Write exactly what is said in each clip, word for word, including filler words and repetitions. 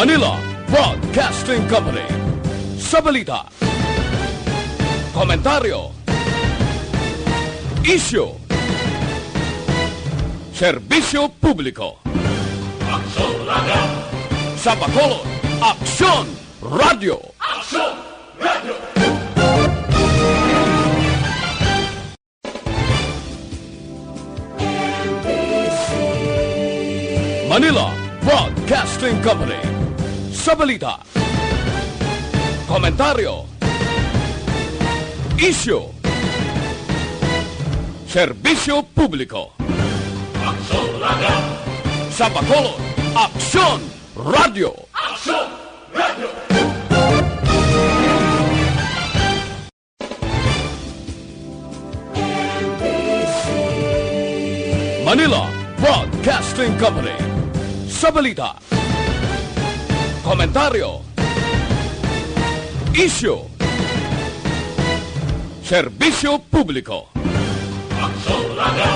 Manila Broadcasting Company. Sa balita, komentaryo, isyu, serbisyo publiko. Aksyon Radio! Sa Bacolod, Aksyon Radio! Aksyon Radio! Manila Broadcasting Company. Sa balita, komentaryo, isyu, serbisyo publiko. Aksyon Radio! Sa Bacolod, Aksyon Radio! Aksyon Radio! Manila Broadcasting Company. Sa balita, komentaryo, isyu, serbisyo publiko. Aksyon Radio!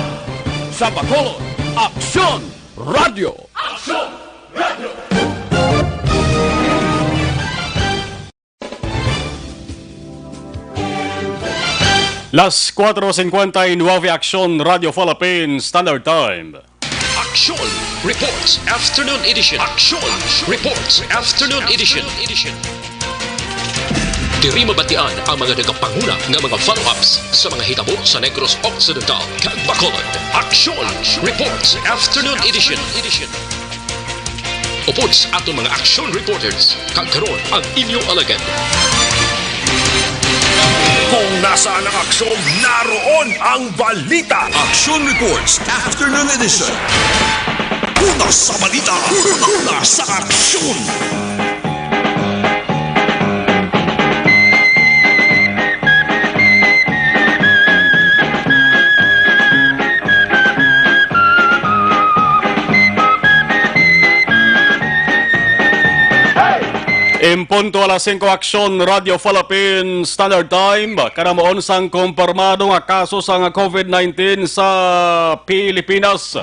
Sa Bacolod, Aksyon Radio! Aksyon Radio! Las cuatro cincuenta y nueve, Aksyon Radio Philippines Standard Time. Aksyon Reports Afternoon Edition. Aksyon Reports Afternoon Edition. Diri mabatian ang mga nagapanguna nga mga follow-ups sa mga hitabo sa Negros Occidental kag Bacolod. Aksyon Reports Afternoon Edition. Upod sa aton mga aksyon reporters, kag karon ang inyo alagad. Kung nasaan ang aksyon, naroon ang balita. Action Reports Afternoon Edition. Una sa balita, una sa aksyon. En punto alas singko, Aksyon Radio Philippines Standard Time. Kanamon sang kumpirmado nga kaso sang COVID nineteen sa Pilipinas.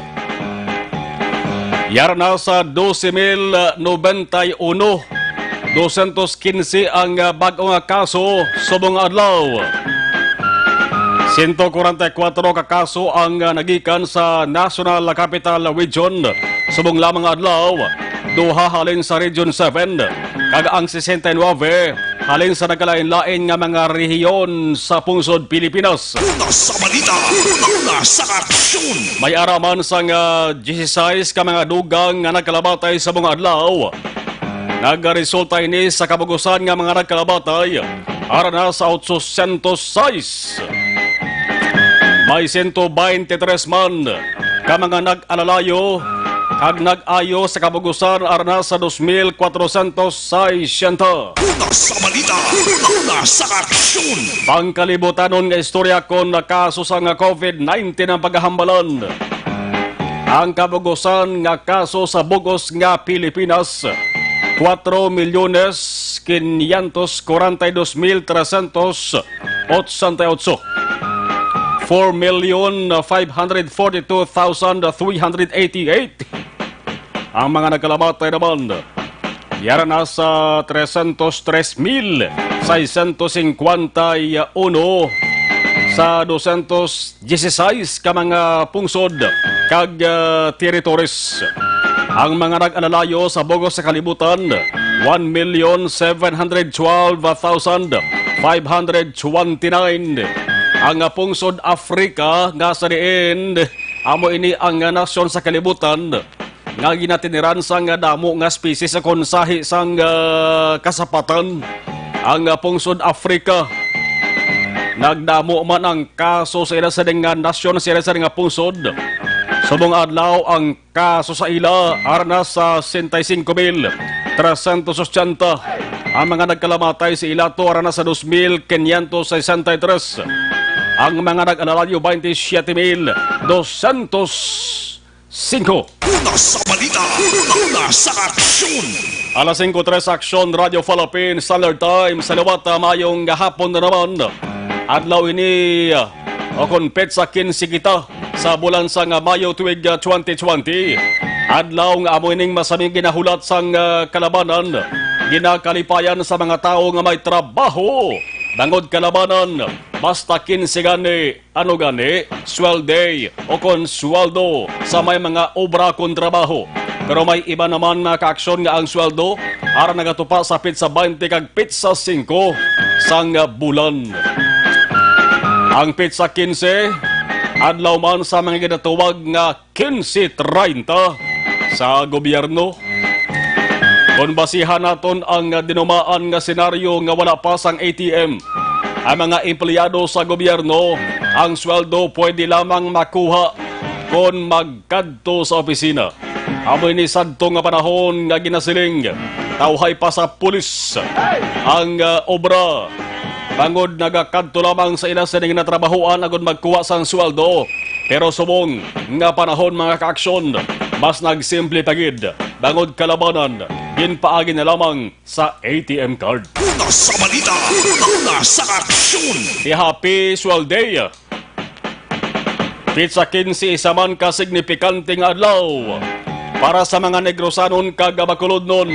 Yara na sa doce mil noventa y uno, dosyentos quince ang, ah, bag-o nga kaso subong nga adlaw. Sento kwarenta y kuwatro ka kaso ang, ah, nagikan sa National Capital Region subong lamang nga adlaw, duha halin sa Region seven, kag ang sesenta y nuebe halin sa nagkalain-lain nga mga rehiyon sa pungsod Pilipinas. Una sa balita, una sa aksyon. May ara man sang, ah, dieciséis ka mga dugang nga nagkalamatay sa mga adlaw. Nagresulta ini sa kabugusan nga mga nagkalamatay, ara na sa otsosyentos sais. May sento beintitres man ka mga nag-alalayo kag nag-ayo sa kabugusan, ara na sa dos mil kwatrosyentos sesenta. Una sa balita, una sa aksyon. Pangkalibutanon nga istorya kon kaso sang COVID nineteen ang pagahambalan. Ang kabugusan nga kaso sa bug-os nga Pilipinas, cuatro millones quinientos cuarenta y dos mil trescientos ochenta y ocho. Four million five hundred forty-two thousand three hundred eighty-eight. Ang mga nagkalamatay naman, yara na sa trescientos tres mil seiscientos cincuenta y uno sa dosyentos dieciséis ka mga pungsod kag, ah, territories. Ang mga nag-alalayo sa bug-os sa kalibutan, one million seven hundred twelve thousand five hundred twenty-nine. Ang, ah, pungsod Africa nga sa diin amo ini ang, ah, nasyon sa kalibutan nga ginatiniran sang damo nga species kon sahi sang, ah, kasapatan. Ang, ah, pungsod Africa, nagdamo man ang kaso sa ila sa nga nasyon, sa ila sa nga pungsod. Subong adlaw, ang kaso sa ila ara na sa sesenta y cinco mil trescientos ochenta. Ang mga nagkalamatay sa ilato ara na sa dos mil quinientos sesenta y tres. Ang mga nag-alalayo, veintisiete mil dosyentos singko. Una sa balita, una sa aksyon. Alas singko tres, Aksyon Radio Philippines Standard Time. Sa liwat, ah, maayong hapon na naman. Adlaw ini, ah, o kon petsa quince kita sa bulan sang, ah, Mayo tuig, ah, twenty twenty. Adlaw nga amo ining masaming ginahulat sang, ah, kalabanan, ginakalipayan sa mga tawo nga may trabaho. Bangod kalabanan, basta kinse gani, ano gani, sweldo o kon sweldo sa may mga obra kon trabaho. Pero may iba naman nga kaaksyon nga ang sweldo ara nagatupa sa petsa baynte kag petsa singko sang bulan. Ang petsa kinse, adlaw man sa mga ginatawag nga kinse treinta sa gobyerno. Kon basihan naton ang dinumaan nga senaryo nga wala pa sang A T M, ang mga empleyado sa gobyerno, ang sweldo pwede lamang makuha kon magkadto sa opisina. Amo ini sadto nga panahon nga ginasiling, tawhay pa sa pulis ang, ah, obra. Bangod nagakadto lamang sa ila sini nga natrabahoan agud magkuha sang sweldo. Pero subong nga panahon, mga kaaksyon, mas nagsimple pa gid. Bangod kalabanan, ginpaagi na lamang sa A T M card. Una sa balita, una sa aksyon. Ti Happy Sweldo Day. Petsa kinse, isa man ka signifikante nga adlaw para sa mga Negrosanon kag Bacolodnon.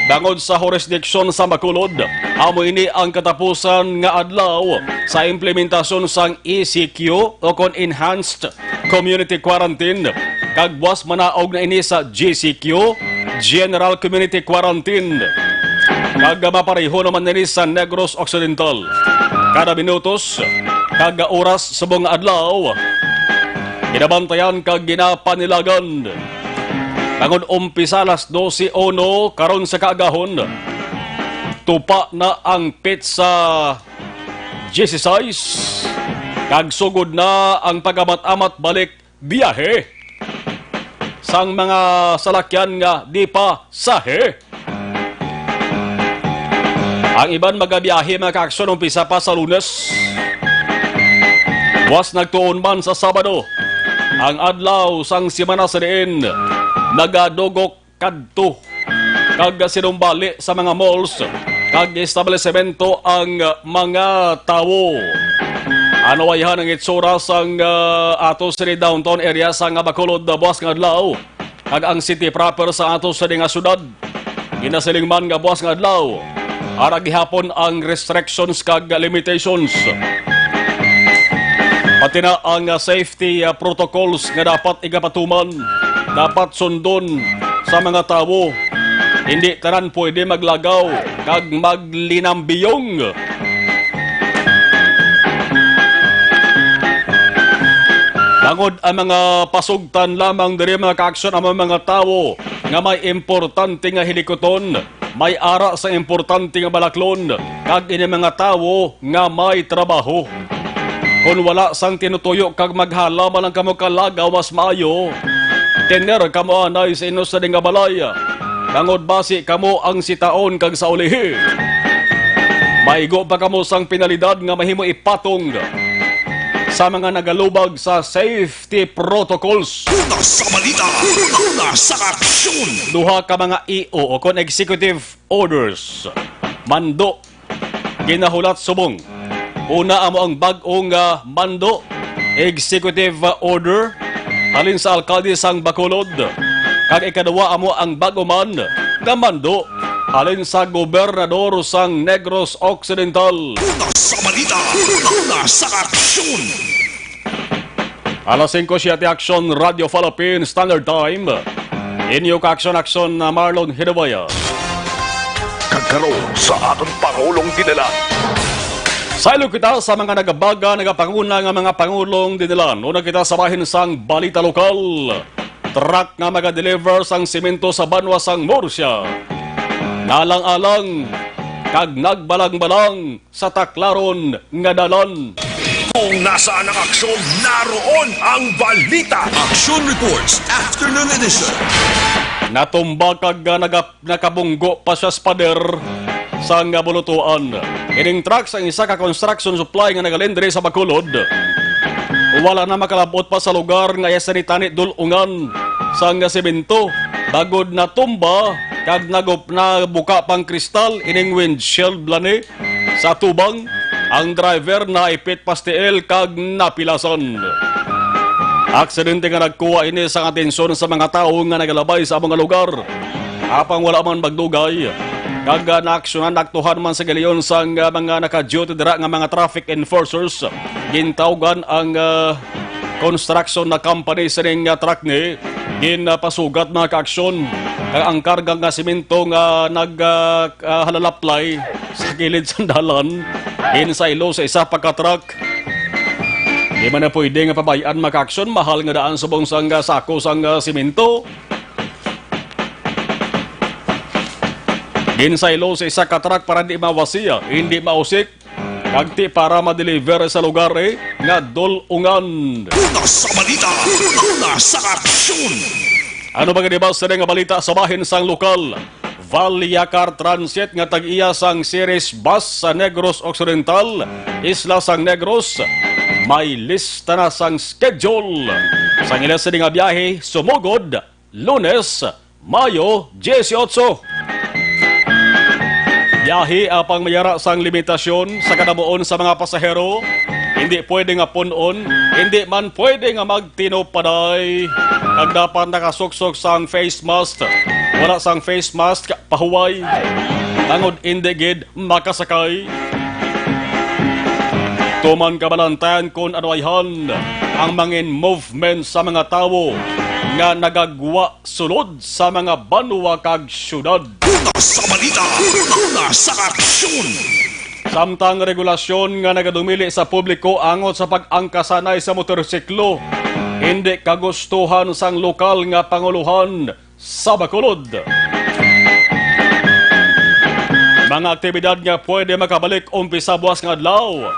Bangod sa jurisdiction sa Bacolod, amo ini ang katapusan nga adlaw sa implementasyon sang E C Q o kon Enhanced Community Quarantine, kag buas manaog na ini sa G C Q, General Community Quarantine, kag mapareho naman ini sa Negros Occidental. Kada minutos kag oras subong nga adlaw, ginabantayan kag ginapanilagan. Bangod umpisa alas dose uno karon sa kaagahon, tupa na ang petsa dieciséis, kag sugod na ang pag-amat-amat balik biyahe sang mga salakyan nga di pa sahe. Ang iban magabiyahe, mga kaaksyon, umpisa pa sa Lunes. Buas nagtuon man sa Sabado, ang adlaw sang semana sa diin nagadugok kadto kag sinumbali sa mga malls kag establisemento ang mga tawo. Ano ayhan ang itsura sang, ah, ato sini downtown area sang Bacolod buas nga adlaw, kag ang city proper sa ato sini nga syudad? Ginasiling man nga buas nga adlaw, ara gihapon ang restrictions kag limitations, pati na ang, ah, safety, ah, protocols nga dapat igapatuman, dapat sundon sa mga tawo. Hindi tanan pwede maglagaw kag maglinambiyong. Bangod ang mga pasugtan lamang diri, mga kaaksyon, ang mga tawo nga may importante nga hilikuton, may ara sa importante nga balaklon, kag ini mga tawo nga may trabaho. Kon wala sang tinutuyo kag maghalaman lang kamo kalagaw, mas maayo tener kamo anay sa inyo sini nga balay, bangod basi kamo ang sitaon kag sa ulihi maigo pa kamo sang penalidad nga mahimo ipatong sa mga nagalubag sa safety protocols. Una sa balita, una sa aksyon. Duha ka mga E O o kon executive orders, mando, ginahulat subong. Una, amo ang bag-ong, ah, mando, executive, ah, order halin sa alkalde sang Bacolod. Kag ikaduha, amo ang bag-o man nga mando halin sa gobernador sang Negros Occidental. Una sa balita, una sa aksyon. Alas singko siete, Aksyon, Radyo Philippine Standard Time. Inyo ka-aksyon-aksyon na Marlon Hidabayan. Kag karon sa aton Pangulong Dinalan. Saylo kita sa mga nagabaga, nagapanguna nga mga Pangulong Dinalan. Una kita sa bahin sang balita lokal. Truck nga magadeliver sang semento sa banwa sang Murcia, nalang-alang kag nagbalang-balang sa Taclaron nga dalan. Kung nasaan ang aksyon, naroon ang balita. Action Reports, Afternoon Edition. Natumba kag, ah, naga-, nakabunggo pa siya sa pader sang, ah, bulutuan. Ining truck sang isa ka construction supply nga nagalin diri sa Bacolod. Wala na makalabot pa sa lugar nga iya sini tani dul-ungan sang semento, bangod natumba kag nagup-, nabuka pang kristal ining windshield lani. Sa atubang, ang driver naipit pa sa tiil kag napilasan. Aksidente nga nagkuha ini sang atensyon sa mga tawo nga nagalabay sa amo nga lugar. Apang wala man magdugay, kag, ah, naaksyonan, naaktuhan man sa galiyon sang, ah, mga naka-duty dira nga mga traffic enforcers. Gintawgan ang, ah, construction na company sining, ah, truck ni ginpasugat, mga kaaksyon, kag ang karga nga simento nga nag, ah, ah, halalaplay sa kilid sang dalan, ginsaylo sa isa pa ka truck. Di man na pwede nga pabay-an, mga kaaksyon, mahal nga daan subong sang, ah, sako sang, ah, simento. Ginsaylo sa isa ka truck para di mawasiya, hindi mausik, kag ti para ma-deliver sa lugar, eh, nga dul-ungan. Una sa balita, una sa aksyon. Ano ba gani ba sila nga balita sa bahin sang lokal? Vallecar Transit nga tag-iya sang Ceres Bus sa Negros Occidental, Isla sang Negros, may lista na sang schedule sang ila sini nga biyahe sumugod Lunes, Mayo dieciocho. Biyahe apang may ara sang limitasyon sa kadamuon sa mga pasahero. Hindi pwede nga pun-on, hindi man pwede nga magtinupaday. Kag dapat nakasuksok sang face mask. Wala sang face mask, pahuway. Tangod hindi gid makasakay. Tuman kabalantayan kon ano ayhan ang mangin movement sa mga tawo nga nagagwa sulod sa mga banwa kag syudad. Una sa balita, una sa aksyon. Samtang regulasyon nga nagadumili sa publiko angot sa pag-angkasanay sa motorsiklo, hindi kagustuhan sang lokal nga pangulohan sa Bacolod. Mga aktibidad nga pwede makabalik umpisa buwas nga adlaw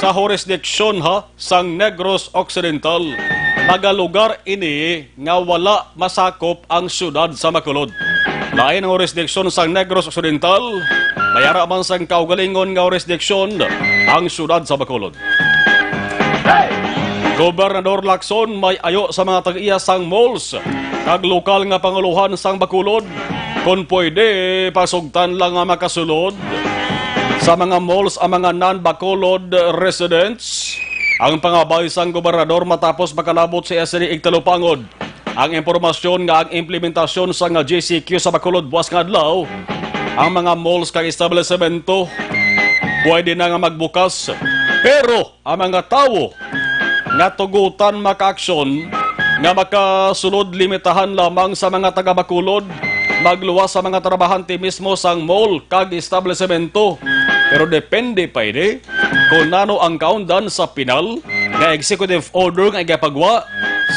sa jurisdiksyon, ha, sang Negros Occidental. Mga lugar ini nga wala masakop ang siyudad sa Bacolod. Lain ang jurisdiksyon sang Negros Occidental, may ara man sang kaugalingon nga jurisdiksyon ang siyudad sa Bacolod. Gobernador Lacson may ayo sa mga tag-iya sang malls kag lokal nga pangulohan sang Bacolod kon pwede pasugtan lang nga makasulod sa mga malls ang mga non-Bacolod residents. Ang pangabay sang gobernador matapos makalabot sa iya sini igtalupangod ang impormasyon nga ang implementasyon sang G C Q sa Bacolod buwas nga adlaw, ang mga malls kag establisemento pwede na nga magbukas, pero ang mga tawo nga tugutan makaaksyon nga makasulod limitahan lamang sa mga taga-Bacolod, magluwas sa mga trabahante mismo sang mall kag establisemento. Pero depende pa ini kon ano ang kaundan sa pinal nga executive order nga igapagwa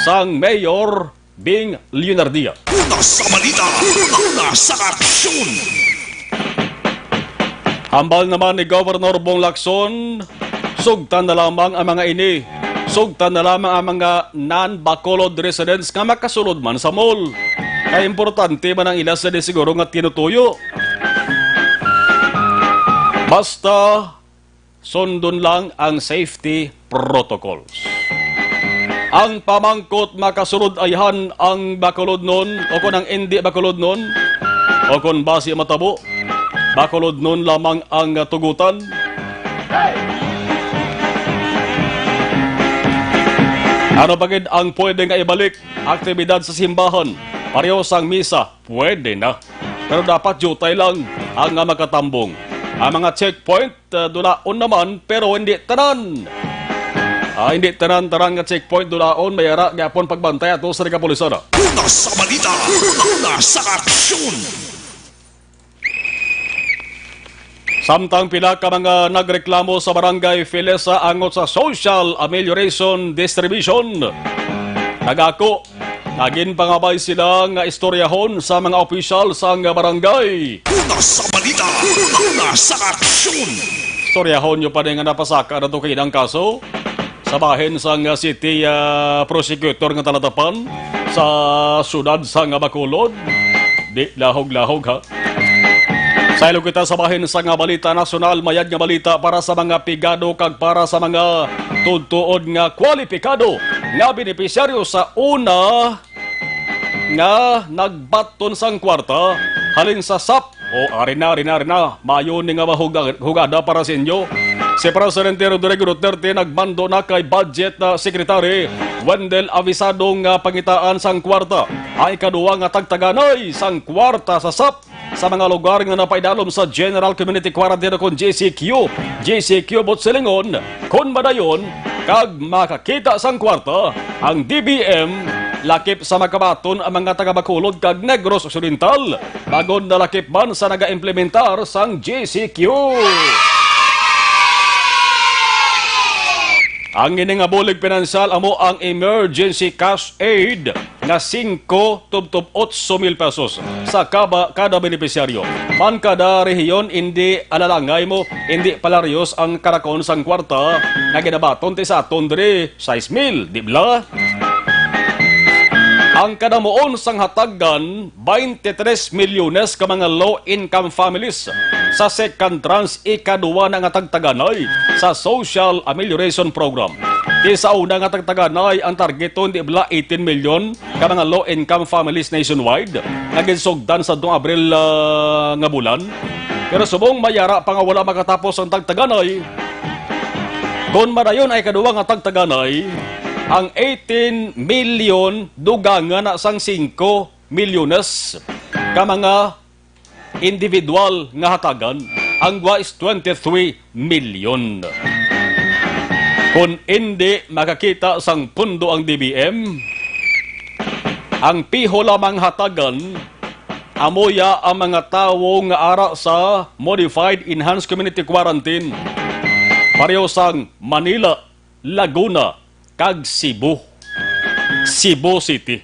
sang Mayor Bing Leonardia. Una sa balita, una sa aksyon. Hambal naman ni Governor Bong Lacson, sugtan na lamang ang mga ini. Sugtan na lamang ang mga non-Bacolod residents nga makasulod man sa mall. Kay importante man ang ila sa di siguro nga tinutuyo. Basta sundon lang ang safety protocols. Ang pamangkot, makasulod ayhan ang Bacolodnon o kon ang indi Bacolodnon, o kon basi matabo, Bacolodnon lamang ang tugutan. Ano pa gid ang pwede nga ibalik? Aktibidad sa simbahan, pareho sang misa, pwede na. Pero dapat diutay lang ang nga makatambong. Ang mga checkpoint, ah, dulaon naman, pero hindi tanan. Ah, hindi tanan, tanan nga checkpoint dulaon, may ara gyapon pagbantay ato sa kapulisan. Una sa balita, una sa aksyon. Samtang pila ka mga nagreklamo sa Barangay Filesa angot sa social amelioration distribution, nagako nga ginpangabay sila nga istoryahon sa mga opisyal sang barangay. Una sa balita, una sa aksyon. Istoryahon nyo pa rin nga napasaka na to kay ang kaso sa bahin sang, ah, city, ah, prosecutor nga talatapan sa siyudad sang Bacolod. Di lahog-lahog, ha? Saylo kita sa bahin sang, ah, balita nasyonal, mayad nga balita para sa mga pigado kag para sa mga tuod-tuod nga kwalipikado nga benepisyaryo sa una nga nagbaton sang kwarta halin sa sap. O, ari na, ari na, ari na. Mayo ni nga mahuga-, hugada para sa inyo. Si Presidente Rodrigo Duterte nagmando na kay Budget, ah, Secretary Wendell Avisado nga pangitaan sang kwarta ang ikaduha nga tagtaganay sang kwarta sa sap sa mga lugar nga napaidalom sa General Community Quarantine o kon G C Q, G C Q Botsilingon, kon madayon kag makakita sang kwarta ang D B M, lakip sa makabaton ang mga taga Bacolod kag Negros Occidental, bangod nalakip man sa nagaimplementar sang G C Q. Ang ini nga bulig pinansyal amo ang Emergency Cash Aid nga singko tubtob otso mil pesos sa kaba-, kada benepisyaryo. Man kada rehiyon, indi alalangay mo, indi palariyos ang karakon sang kwarta nga ginabaton ti sa aton diri, sais mil, di bala? Ang kadamuon sang hatagan, twenty-three milyones ka mga low-income families sa second tranche, ikaduwa na nga tagtaganay sa Social Amelioration Program. Ti sa una nga tagtaganay, ang targeton, di bala, eighteen million ka mga low-income families nationwide nga ginsugdan sa atong Abril, ah, nga bulan. Pero subong may ara pa nga wala makatapos ang tagtaganay, kon madayon ang ikaduwa nga tagtaganay, ang eighteen million dugangan na sang singko milyones ka mga individual nga hatagan, ang gwa is twenty-three million. Kon indi makakita sang pundo ang D B M, ang piho lamang hatagan amo ya ang mga tawo nga ara sa Modified Enhanced Community Quarantine, pareho sang Manila, Laguna, kag Cebu. Cebu City.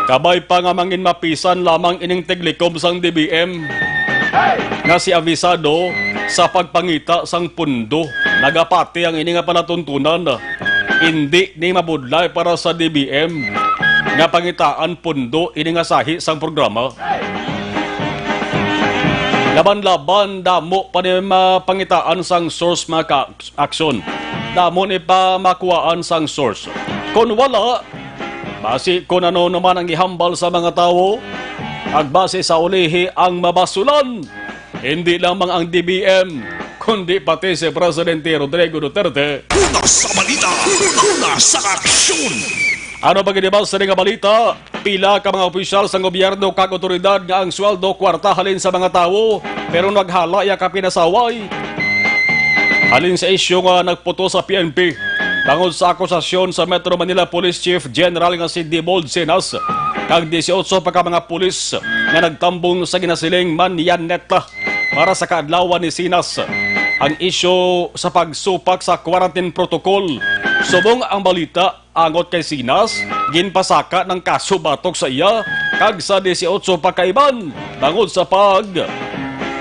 Kabay pa nga mangin mapisan lamang ining tiglikob sang D B M nga si Avisado sa pagpangita sang pundo. Nagapati ang ini nga palatuntunan. Indi ni mabudlay para sa D B M nga pangitaan pundo ini nga sahi sang programa. Laban-laban, damo pa ni mapangitaan sang source, mga ka-, aksyon. Damo ni pa makuhaan sang source. Kon wala, basi kon ano naman ang ihambal sa mga tawo, ag basi sa ulihi ang mabasulan. Hindi lamang ang D B M, kundi pati si Presidente Rodrigo Duterte. Una sa balita, una sa aksyon. Ano pa gid ba sa nga balita? Pila ka mga opisyal sang gobyerno kag awtoridad nga ang sweldo kwarta halin sa mga tawo, pero naghala ya ka pinasaway. Halin sa isyu nga nagputo sa P N P tungod sa akusasyon sa Metro Manila Police Chief General nga si Dibold Sinas kag dieciocho pa ka mga pulis nga nagtambong sa ginasiling manyaneta para sa kaadlawan ni Sinas, ang isyu sa pagsupak sa quarantine protocol. Subong ang balita, angot kay Sinas, ginpasaka ng kaso batok sa iya kag sa dieciocho pa ka iban bangod sa pag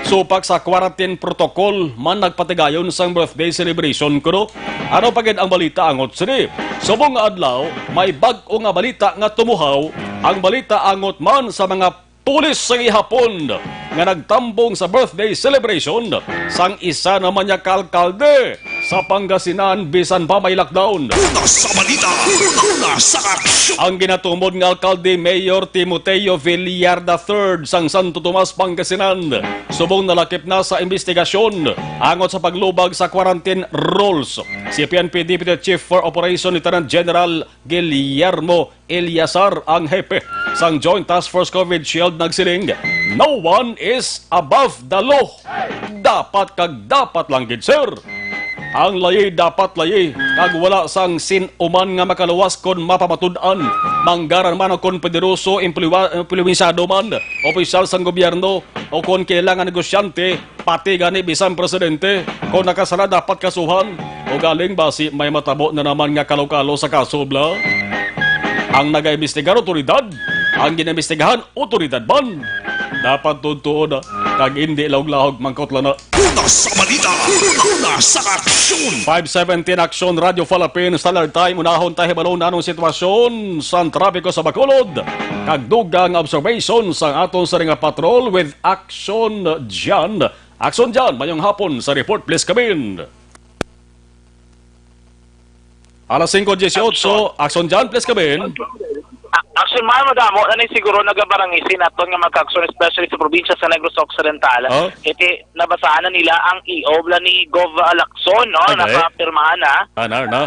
supak sa quarantine protocol man nagpatigayon sang birthday celebration kuno. Ano pa gid ang balita angot sini? Subong nga adlaw, may bag-o nga balita nga tumuhaw. Ang balita angot man sa mga pulis sa gihapon nga nagtambong sa birthday celebration sang isa naman niya ka-alkalde sa Pangasinan, bisan pa may lockdown. Una sa balita, una sa aksyon. Ang ginatumod nga alkalde, Mayor Timoteo Villar the third sang Santo Tomas, Pangasinan, subong nalakip na sa imbestigasyon angot sa paglubag sa quarantine rules. Si P N P Deputy Chief for Operation Lieutenant General Guillermo Eliasar, ang hepe sang Joint Task Force COVID Shield, nagsiling, "No one is above the law." Dapat kag dapat lang gid, sir. Ang layi dapat layi, kag wala sang sin-o man nga makaluwas kon mapamatud-an, manggaran man o kon poderoso, impluwa-, impluwensyado man, opisyal sang gobyerno, o kon kilala nga negosyante, pati gani bisan presidente, kon nakasala dapat kasuhan. O galing basi may matabo na naman nga kalo-kalo sa kaso, bla? Ang nagaimbestigar, otoridad. Ang ginaimbestigahan, otoridad man. Dapat tuod-tuod, ah, kag indi lahog-lahog, mangkot lang na. Una sa balita, una sa aksyon. Five seventeen Aksyon, Radyo Philippines, Standard Time. Unahon ta hibalon anong sitwasyon sang trapiko sa Bacolod kag dugang observation sang aton sa nga patrol with Aksyon Jan. Aksyon Jan, mayong hapon sa report, please come in. Alas singko dieciocho, Aksyon Jan, please come in. Action, Mar, madamo na ni siguro nagabarangisi naton nga mga kaaksyon, especially sa probinsya sa Negros Occidental. Oh? Kay ti-, nabasahan na nila ang E O bala ni Gov Lacson, no? Agay. Napapirmahan na. Anar, no?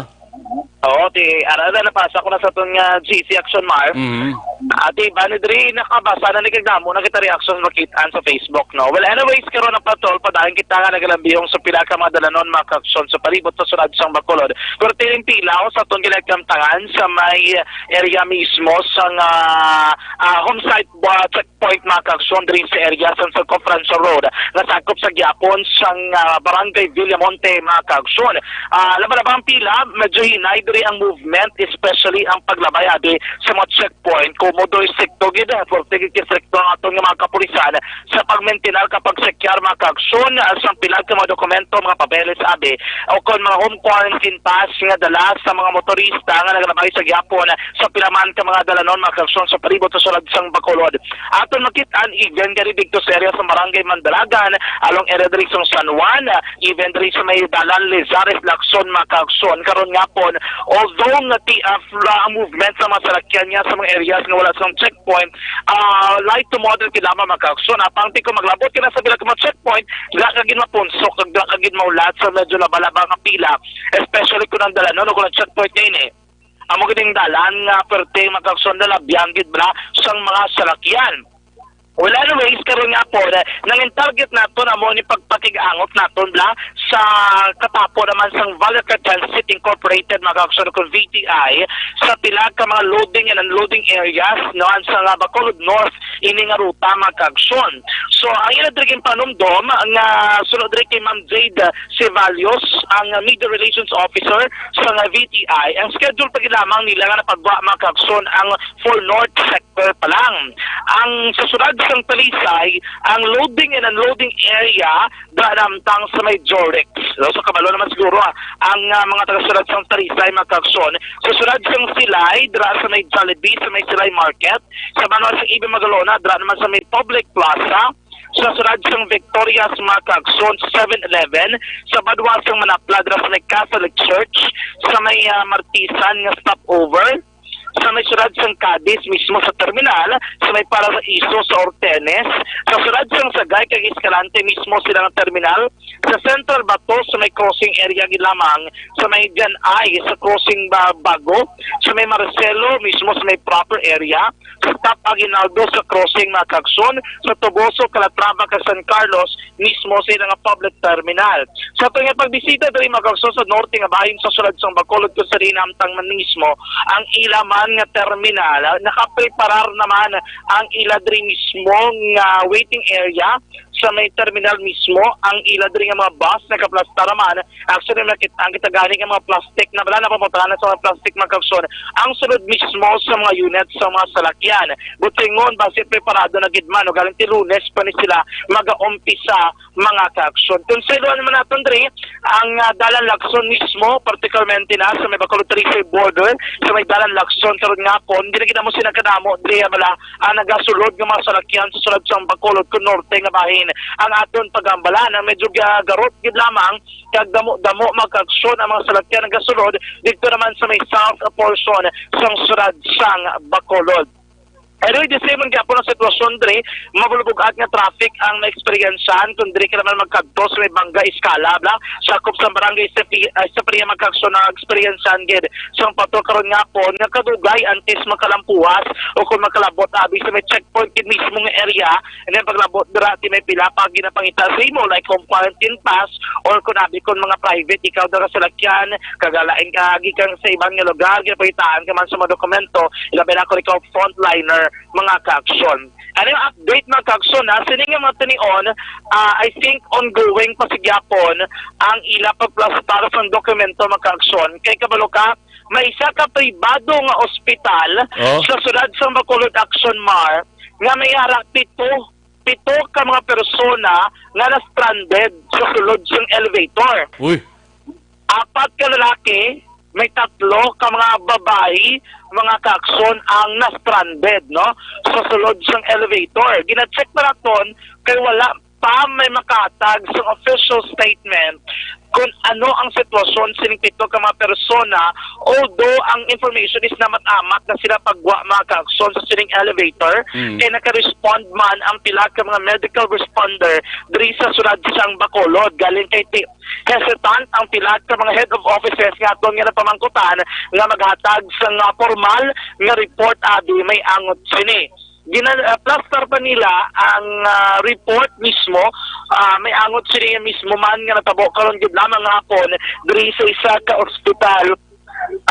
Oo, ti, ara na, napasa ko na sa aton nga G C Action, Mar. Mhm. Ati, bani diri, nakabasa na ni kag damo na kita reaction makit-an sa Facebook, no? Well, anyways, karon ang patrol, padayon kita nga nagalambihong sa pila ka mga dalanon, mga kaaksyon, sa palibot sa syudad sang Bacolod. Pero tiling pila, o, sa aton ginagkamtangan sa may area mismo sang, ah, ah, home site, ah, checkpoint, mga kaaksyon, diri sa area sang Circumferential Road, nga sakop sa gihapon sang, ah, Barangay Villamonte, mga kaaksyon. Ah, laban-laban ang pila, medyo hinay diri ang movement, especially ang paglabay abi sa mga checkpoint. Komodo, istrikto gid, forte gid, istrikto ang aton nga mga kapulisan sa pagmintinar kag pagsekyar, mga kaaksyon, ah, sang pila ka mga dokumento, mga papeles abi, o kon mga home quarantine pass nga dala sa mga motorista nga nagalabay sa gihapon sa pila man ka mga dalanon, mga kaaksyon, sa palibot sa syudad sang Bacolod. Aton makit-an, even diri didto sa area sa Barangay Mandalagan, along area diri sa San Juan, even diri sa may dalan Lizares Lacson, mga kaaksyon, karon nga pon, although nga ti-, ah, fla-, ang movement sa mga salakyan niya sa mga areas nga wala sang checkpoint, ah, light to moderate lamang, mga kaaksyon. Apang ti ko maglabot ka na sa pila ka mga checkpoint, dira ka gid mapunsok, kag dira ka gid maulat sa medyo laba-laba nga pila, especially kung ang dalanon o kung ang checkpoint niya ini. Amo gid ang dalan nga perte, mga kaaksyon, nalabyan gid bala sang mga salakyan. Well, anyways, karon nga pon, eh, nang target naton amo ni pagpakig-angot naton bala sa katapo naman sang Valor Cartel City Incorporated, mga kaaksyon, kung V T I, sa pila ka mga loading and unloading areas, no, ang sa nga Bacolod North, ini nga ruta, mga kaaksyon. So, ang ila diri ginpanumdom nga sunod diri kay Ma'am Jade Ceballos, ang Media Relations Officer sa nga V T I, ang schedule pa gid lamang nila nga napagwa, mga kaaksyon, ang for North Sector pa lang. Ang sa syudad sang Talisay, ang loading and unloading area, dira namtang sa may Jorex. So, sa kabalo naman siguro, ah, ang, ah, mga taga-syudad sang Talisay, mga kaaksyon. Sa syudad sang Silay, dira sa may Jollibee, sa may Silay Market. Sa banwa sang Ibe Magalona, dira naman sa may Public Plaza. Sa syudad sang Victorias, mga kaaksyon, sa Seven Eleven. Sa banwa sang Manapla, dira sa may Catholic Church. Sa may, ah, Martisan nga stopover. Sa may syudad sang Cadiz mismo sa terminal, sa may Paraiso sa Ortenes, sa syudad sang Sagay kag Escalante mismo sila nga terminal, sa Central Bato sa may crossing area gid lamang, sa may Jan I sa crossing ba-, Bago, sa may Marcelo mismo sa may proper area, sa Top Aguinaldo sa crossing, mga kaaksyon, sa Toboso, Calatrava kag San Carlos, mismo sa ila nga public terminal. Sa aton nga pagbisita diri, mga kaaksyon, sa norte nga bahin sa syudad sang Bacolod, kung sa diin hamtang man mismo ang ila man nga terminal, nakapreparar naman ang ila diri mismo nga waiting area sa may terminal mismo. Ang ila diri nga mga bus nakaplastar naman. Actually, nakit-, ang kita gani nga mga plastic na bala, napamutangan na sa mga plastic, mga kaaksyon, ang sulod mismo sa mga unit sa mga salakyan. Butingon, basi preparado na gid man, o galing ti Lunes pa ni sila mag-aumpisa, mga kaaksyon. Kung sa iluan naman naton diri, ang, ah, dalan Lacson mismo, particularmente na sa may Bacolod Talisay border, sa may dalan Lacson, karon nga pon, hindi na gid mo sila kadamo diri, bala, ang nagasulod nga mga salakyan sa sulod sa Bacolod, kung norte nga bahin. Ang aton pagambala na medyo ga-, garot gid lamang, kag damo-damo, mga kaaksyon, ang mga salakyan nagasulod dito naman sa may south portion sang sulod sang Bacolod. Anyway, the same man gyapon ang sitwasyon diri, mabulbog-at nga traffic ang naeksperiyensahan kung diri ka naman magkadto sa may Banga Escala, bla, sakop sa barangay Sefi-, ah, Sefria, mga kaaksyon, na eksperyensyahan gid sang patrol karon nga pon nga kadugay antes makalampuas o kung makalabot abi sa may checkpoint gid mismo nga area, and then paglabot dira ti may pila pa ginapangita sa imo, like home quarantine pass or kung abi kung mga private ikaw dira sa salakyan, kagalain ka gikan sa iban nga lugar, ginapangitaan ka man sa mga dokumento, ilabi na kung ikaw frontliner, mga kaaksyon. Ano yung update, mga kaaksyon, ha? Sini nga mga tinion, ah, I think ongoing pa sa gyapon ang ila pagplastar sang dokumento, mga kaaksyon. Kay kabalo ka, may isa ka pribado nga ospital Oh. sa sulod sang Bacolod, Action Mar, nga may ara pito, pito ka mga persona nga na-stranded sa sulod sang elevator. Uy. Apat ka lalaki, may tatlo ka mga babayi, mga kaaksyon, ang na-stranded, no? Sa sulod sang elevator. Gina-check pa naton kay wala pa may makahatag sang official statement kung ano ang sitwasyon sining pito ka mga persona, although ang information is namat-amat na sila pagwa mga kaaksyon sa sining elevator, Mm. kay naka-respond man ang pila ka mga medical responder diri sa sulod sang Bacolod. Galing kay ti-, hesitant ang pila ka mga head of offices nga aton nga napamangkutan nga maghatag sa nga formal nga report abi may angot sini. Gina-, ah, plaster pa nila ang, ah, report mismo. Ah, may angot sini mismo man nga natabo karon gid lamang nga hapon diri sa isa ka ospital,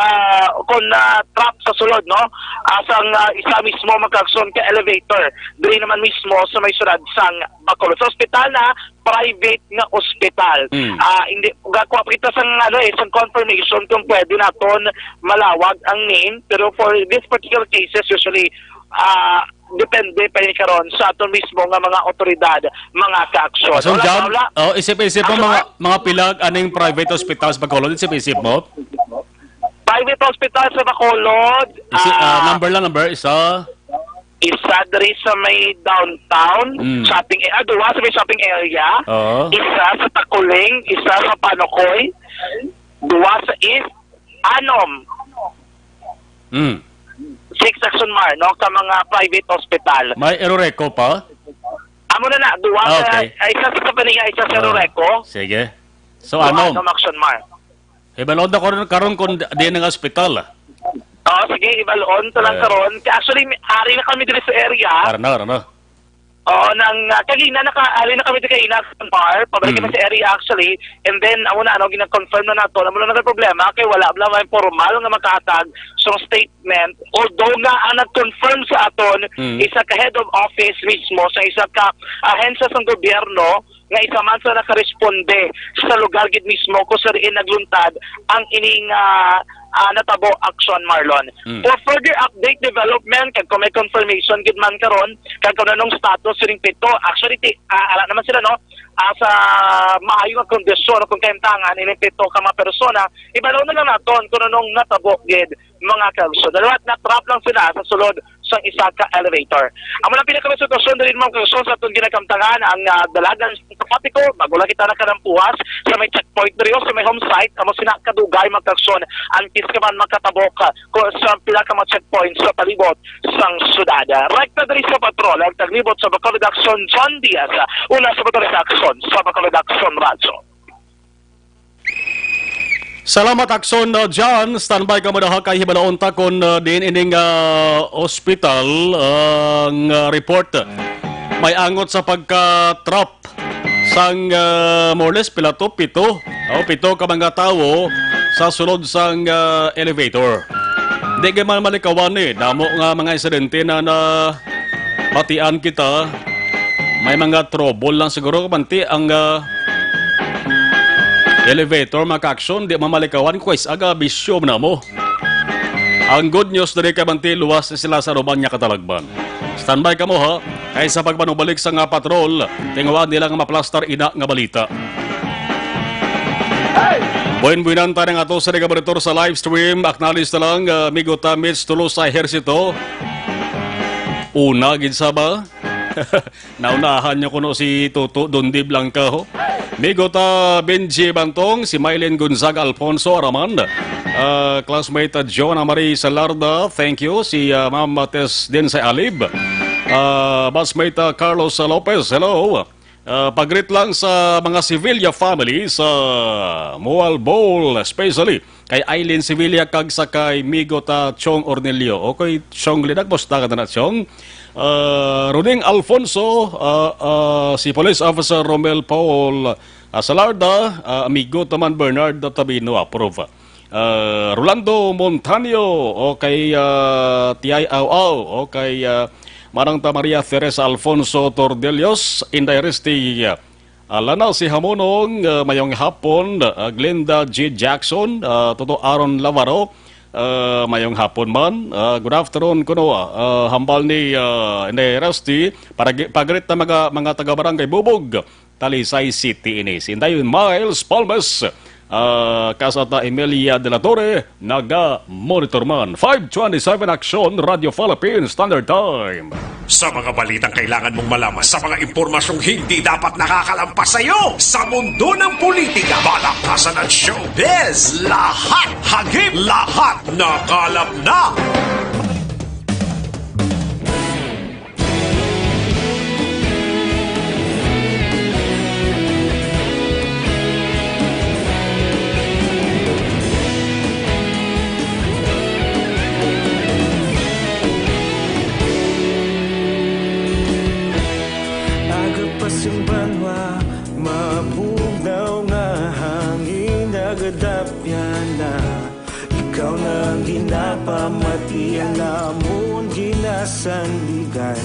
ah, kon na-trap sa sulod, no? Ah, sang, ah, isa mismo mga kaaksyon ka elevator diri naman mismo sa may sulod sang Bacolod. Sa ospital na private nga ospital. Mm. Ah, hindi gakuha pa kita sang, ano, eh, sang confirmation kung pwede naton malawag ang name, pero for this particular cases, usually, ah, depende pa ni karon sa aton mismo nga mga otoridad, mga kaaksyon. So, Wala, John, wala. Oh, isip-isip mo, Ano, mga, mga pilag aning private hospital sa Bacolod, isip-isip mo? Private hospital sa Bacolod, Isi-, ah, ah, number lang, number, isa. Isa diri sa may downtown Mm. shopping, eh, ah, duwa sa may shopping area. Oo. Isa sa Takuling, isa sa Panokoy, duwa sa East, anom. Mm. Six Action Mar, no, ka mga private hospital. May Eroreco pa? Amo na na, duwa Ah, sa, okay. ay, isa sa Kapaniya, isa sa Oh, Eroreco. Sige. So, Duwa anom. sa Action Mar. Hibalon na karon, karon kung di, di nga ospital, ah. Oo, sige, hibalon to lang Ah. karon. Kaya actually, may, ari na kami diri sa area. Ara na, ara na. Oo, nang, ah, kagina, naka-, ari na kami diri kay Inasan Bar. Pabalik kami Mm. sa area, actually. And then, amo na, ano, gina-confirm na nato. Amo na ang problema, kay wala bala may formal nga makahatag sa statement. Although nga, ang nag-confirm sa aton, Mm. isa ka head of office mismo, sa isa ka ahensya sa gobyerno, nga isa man sa nakaresponde sa lugar gid mismo kung sa diin nagluntad ang ining, ah, ah, natabo aksyon, Marlon. Mm. For further update, development, kag kung may confirmation gid man karon, kag kung anong status sining pito, actually, ti-, ah, ara naman sila, no? Ah, sa maayo nga kondisyon o kung kaimtangan ining pito ka mga persona, ibalaw na lang naton kung anong natabo gid, mga kaaksyon. Dalawa, na-trap lang sila sa sulod sang isa ka elevator. Amo lang pinaka sitwasyon diri, mga kaaksyon, sa aton ginakamtangan ang, ah, dalagan sa trapiko. Bago lang kita nakalampuas sa may checkpoint diri o sa may home site, amo sina kadugay, mga kaaksyon, antes ka man makatabok, ah, ko, sa pila ka mga checkpoint sa palibot sang syudad. Rekta diri sa patrol ang taglibot sa Bacolod Aksyon, John Diaz, una sa Bacolod Aksyon, sa Bacolod Aksyon Radyo. Salamat, Akson, uh, John. Standby ka mo diha kay hibalaon ta kon, uh, diin ining, uh, ospital, uh, ang, uh, report. May angot sa pagka-trap sang, uh, more or less pila to, pito. O, pito ka mga tawo sa sulod sang, uh, elevator. Di ka man malikawan, eh. Damo nga mga insidente na nabatian kita. May mga trouble lang siguro, kamanti, ang, ah, elevator, mga ka-aksyon, di mamalikawan, kwes, aga, bisyo na mo. Ang good news diri, kamanti, luwas na sila sa anuman nga katalagman. Standby kamo, ha? Kay sa pagpanubalik sa nga patrol, tinguhaan nila nga maplastar ina nga balita. Buen-buenan tayo nga ato sa nagabaritor sa live stream. Acknowledge na lang, ah, amigo ta Mitch Tolosa Ejercito. Una, gid sa ba? Naunahan niyo kuno si Tuto Dundi Blanca, ho. Migo ta Benji Bantong, si Mylene Gonzaga Alfonso Araman, ah, classmate ta Jonah Marie Salarda, thank you. Si, ah, Ma'am Tess din sa Alib. Ah, batchmate ta Carlos Lopez, hello. Ah, pag-greet lang sa mga Sevilla family sa Mual Bowl, especially kay Aileen Sevilla kag sa kay Migo ta Chong Ornelio. Okay, Chong Lidag, musta ka na, Chong? Ah, Roding Alfonso, ah, ah, si Police Officer Romel Paul, ah, Salarda, ah, amigo ta man Bernard Tabino, approve. Ah, Rolando Montaño, okay, ah, Tiay Aw Aw, okay, ah, Manang ta Maria Teresa Alfonso Tordelios, Inday Resti, ah, Lana si Hamonong, ah, mayong hapon, ah, Glenda G Jackson, ah, Toto Aaron Lavaro, ah, mayong hapon man. Ah, good afternoon kuno, ah, hambal ni, ah, ni Rusty, para gi-, pagrit na mga, mga taga Barangay Bubog, Talisay City ini. Si Inday Miles Palmes, ah, kasata Emilia de la Torre, naga-monitor man. Five twenty-seven Action Radio Philippine Standard Time. Sa mga balitang kailangan mong malaman, sa mga impormasyong hindi dapat nakakalampas sa iyo, sa mundo ng politika, balaktasan at showbiz, lahat, hagip, lahat, nakalap na! Aga pa sing banwa, mabugnaw nga hangin, nagadapyan na. Ikaw na ang ginapamatian, amon ginasandigan.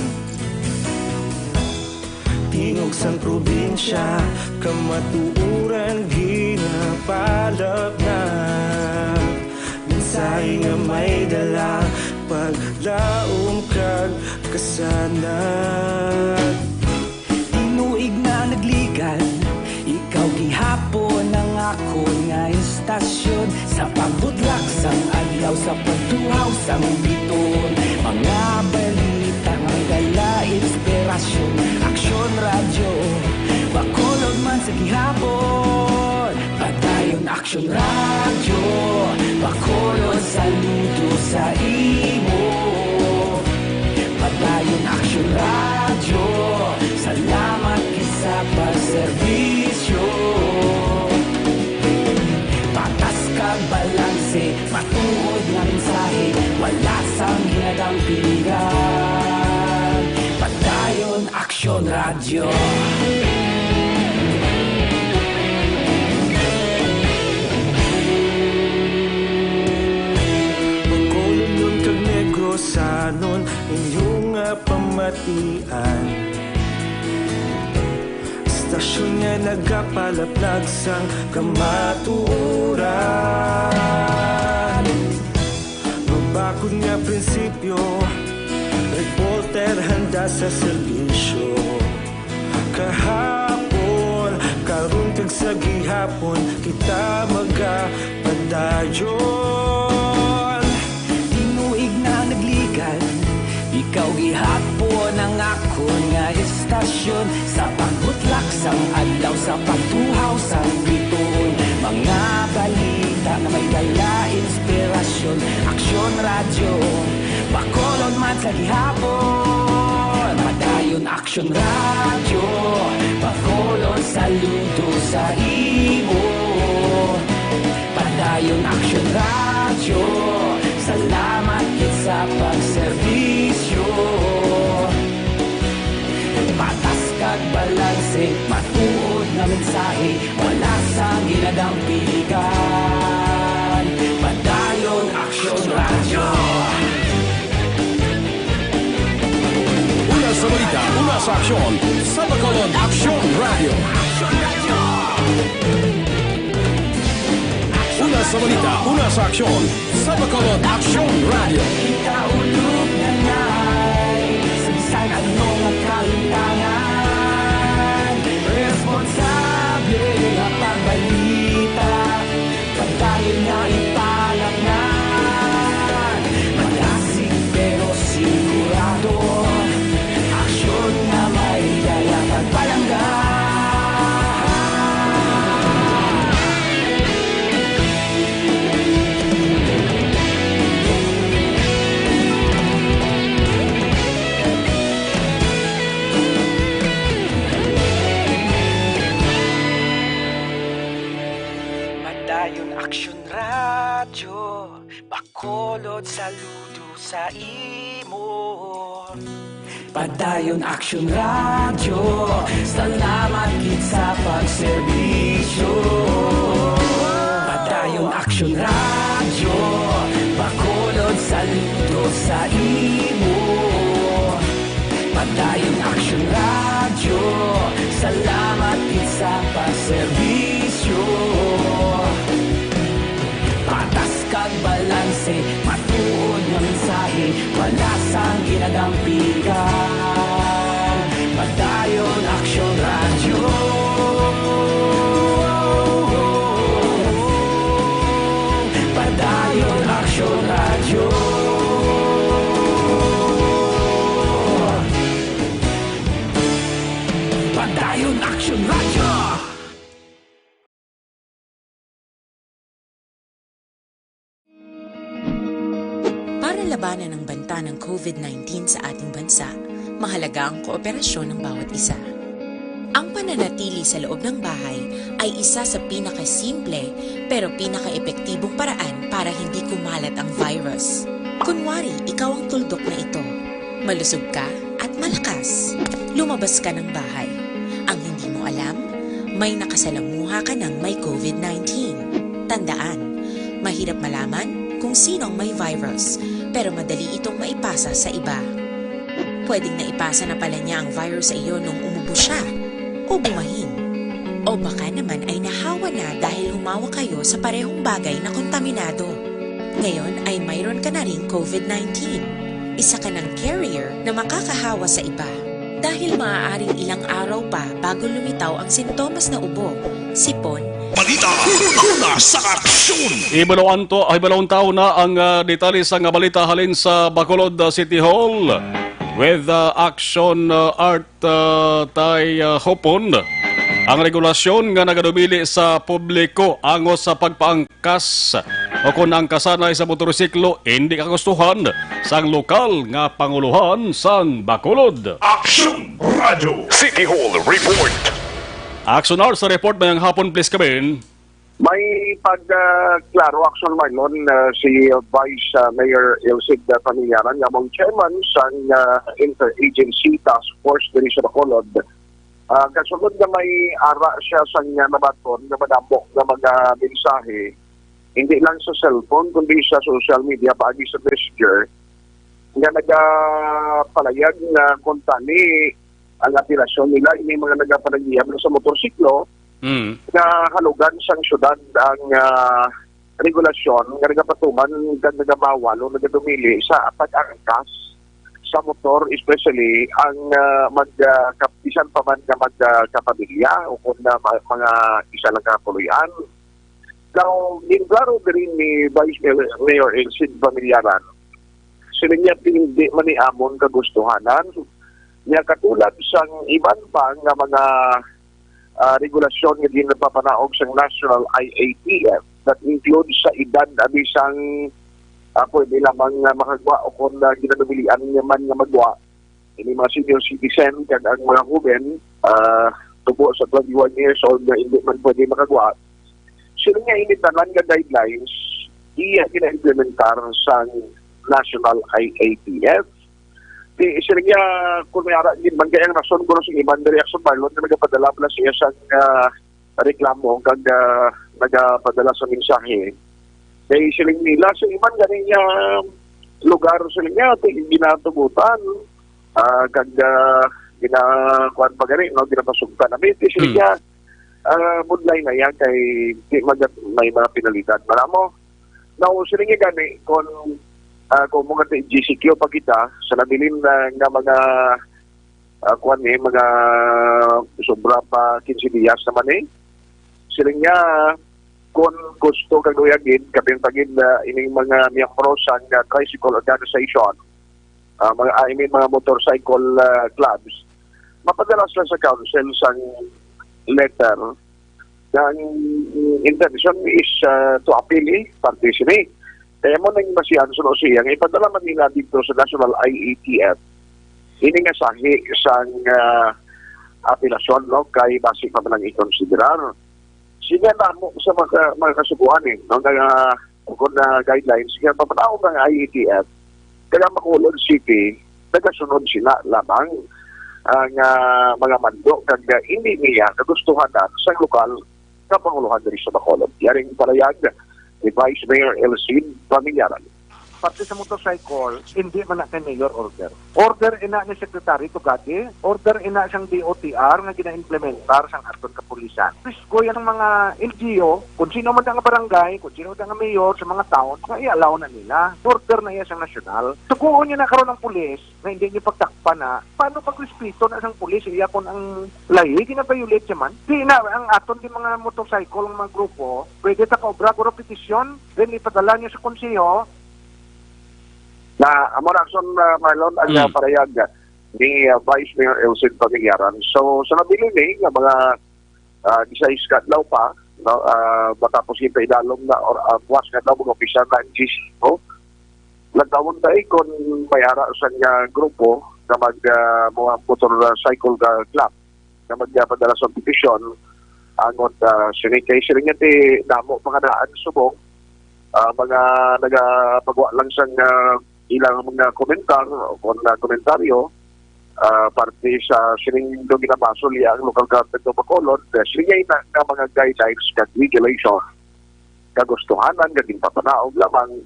Tingog sang probinsya, kamatuoran ginapalapnag. Mensahe nga may dala, paglaom kag kasanag. Tinuig na nagligad, ikaw gihapon ang akon nga istasyon. Sa pagbutlak sang adlaw, sa pagtuhaw sang bituon, mga balita nga dala inspirasyon. Aksyon Radyo, Bacolod man sa gihapon. Padayon Aksyon Radyo, Bacolod, saludo sa imo. Padayon Aksyon Radyo, salamat gid sa pagserbisyo. Patas kag balanse, matuod nga mensahe, wala sang ginadampigan. Padayon Aksyon Radyo. Bacolodnon kag Negrosanon, inyo nga pamatian. Istasyon nga nagapalaplag sang kamatuoran. Mabakod nga prinsipyo, reporter handa sa serbisyo. Kahapon, karon kag sa gihapon, kita magapadayon. Tinuig na nagligad, ikaw gihapon ang akon nga istasyon. Sa pagbutlak sang adlaw, sa pagtuhaw sang bituon, mga balita nga may dala inspirasyon. Aksyon Radyo, Bacolod man sa gihapon. Padayon Aksyon Radyo, Bacolod, saludo sa imo. Padayon Aksyon Radyo, salamat gid sa pagserbisyo. Patas kag balanse, matuod nga mensahe, wala sang ginadampigan. Padayon Aksyon Radyo. Una sa balita, una sa aksyon, sa Bacolod Aksyon Radyo. Una sa balita, una sa aksyon, sa Bacolod Aksyon Radyo. Kita ulog na nay, sa bisan ano nga kalimtangan, responsable nga pagbalita. Padayon nga ipalapngan, madasig pero sigurado, aksyon nga may dala kag palangga. Padayon Aksyon Radyo, Bacolod, saludo sa imo. Padayon Aksyon Radyo, salamat gid sa pagserbisyo. Padayon Aksyon Radyo, Bacolod, saludo sa imo. Padayon Aksyon Radyo, salamat gid sa pagserbisyo. Patas kag balanse, matuod nga mensahe, wala sang ginadampigan. Padayon Aksyon Radyo. Padayon Aksyon Radyo. ng COVID nineteen sa ating bansa, mahalaga ang kooperasyon ng bawat isa. Ang pananatili sa loob ng bahay ay isa sa pinakasimple pero pinakaepektibong paraan para hindi kumalat ang virus. Kunwari, ikaw ang tuldok na ito. Malusog ka at malakas. Lumabas ka ng bahay. Ang hindi mo alam, may nakasalamuha ka ng may COVID nineteen. Tandaan, mahirap malaman kung sino ang may virus, pero madali itong maipasa sa iba. Pwedeng naipasa na pala niya ang virus sa iyo nung umubo siya o bumahin. O baka naman ay nahawa na dahil humawa kayo sa parehong bagay na kontaminado. Ngayon ay mayroon ka na ring COVID nineteen. Isa ka ng carrier na makakahawa sa iba. Dahil maaaring ilang araw pa bago lumitaw ang sintomas na ubo, sipon, Balita, una sa aksyon. Ibalawon to, ay balawon taon na ang, ah, detalye sang balita halin sa Bacolod, ah, City Hall with, ah, Action, ah, Art, ah, Tay, ah, Hopon. Ang regulasyon nga nagadumili sa publiko angos sa pagpaangkas o kon ang kasanay sa motorsiklo hindi kagustuhan sang lokal nga panguluhan sang Bacolod. Action Radio City Hall Report. Action Hour sa report mayang hapon, please come in. May pag, ah, klaro, Action Marlon, ah, si Vice, ah, Mayor Elcid, ah, Pamillaran, nga among chairman sang, ah, Interagency Task Force diri sa Bacolod. Ah, kasunod nga may ara siya sang, ah, nabaton nga madamo nga mga mensahe, hindi lang sa cellphone kundi sa social media, paagi sa messenger, nga nagapalayag nga kuntani ang apelasyon nila, ini mga nagapanagihap sa motorsiklo, Mm. nga halugan sang syudad ang, ah, regulasyon nga nagapatuman kag nagabawal o nagadumili sa pag-angkas sa motor, especially ang, ah, mag, ah, kap-, bisan pa man nga mag, ah, kapamilya o kung na ma-, mga isa lang ka puloy-an. Now, ginklaro diri ni Vice Mayor, Mayor Elcid Pamillaran, sila niya hindi man ni amon kagustuhanan niya katulad sang iban pa nga mga, ah, regulasyon nga ginapapanaog sang National I A T F that includes sa edad abi sang, ah, pwede lamang nga makagwa o kung, ah, ginanubilian niya man nga magwa, ini mga senior citizen kag ang mga huben, ah, tubo sa twenty-one years old nga hindi man pwede makagwa. Sila nga ini tanan nga guidelines iya gina-implementar sang National I A T F. Di, sila nga, kung may ara gid man kay ang rason kuno sa iban diri, Action Marlon, nga nagapadala pala siya sang, ah, reklamo kag, ah, nagapadala sa mensahe. Kay siling nila sa iban gani nga lugar sila nga ti-, ginatugutan, ah, kag, ah, gina-, kuwan pa gani, no, ginapasugtan na. May ti sila Hmm. nga, ah, budlay na yan kay di magat-, may mga penalidad. Malamo, now, sila nga gani, kung, ah, kung mga G C Q pa kita, sa nabilin na nga mga, ah, kuwan ni, mga sobra pa quince dias naman eh. Sila nga, kung gusto kag luyag gid, kapin pa gid, ah, ining mga miyembro sang, ah, tricycle organization, ah, mga, ah, I mean, mga motorcycle, ah, clubs, mapadala sila sa council sang letter. Ang intention is, ah, to appeal, eh, parte sini. Kaya mo nang masihan suno siya nga ipadala man nila dito sa National I A T F. Ini nga sahi sang, ah, apelasyon, no, kay basi pa man ang ikonsiderar. Sige, namo sa mga, mga kasubuan, eh, no, nga, kung na guidelines, nga papanaog ang I A T F, kaya Bacolod City, nagasunod sila lamang ang, ah, mga mando kag, ah, hindi niya kagustuhan na sa lokal nga panguluhan diri sa Bacolod. Yaring palayag ni Vice Mayor Elcid Pamillaran. Parte sa motorcycle, hindi man na kay mayor order. Order ina ni Secretary Tugadi, order ina sang D O T R nga gina-implementar sang aton kapulisan. Pisgoy ang mga L G U, kung sino man nga barangay, kung sino man nga mayor sa mga town, nga i-allow na nila. Order na iya sang nasyonal. Tukuon niya na karon ang pulis, nga hindi niyo pagtakpan na, paano pagrespeto na sang pulis iya kon ang lahi gina-violate siya man? Di na, ang aton di mga motorcycle, mga grupo, pwede ta kaobra, pero petisyon, then ipadala niyo sa konseho. Na, amo na, Action, ah, Marlon, ang, Mm. ah, parayag, ah, ni, ah, Vice Mayor Elcid Pamillaran. So, sa nabilin ni nga mga, ah, disayis ka adlaw pa, no, ah, matapos yung paidalom na, or, ah, buwas nga adlaw, mag-umpisa na ang G C O. Lantawon tayo kung may ara sa nga grupo nga mag, ah, mga motorcycle nga club nga magpadala sa petisyon angot, ah, sini kay sini nga ti damo mga daan subong, ah, mga nagapagwa lang sang, ah, ilang mga komentar o kon, ah, komentaryo, ah, parte sa sining do ginabasol iya ang local government of Bacolod, eh, sining na nga mga guidelines kag regulation kagustuhanan nga ginpapanaog lamang,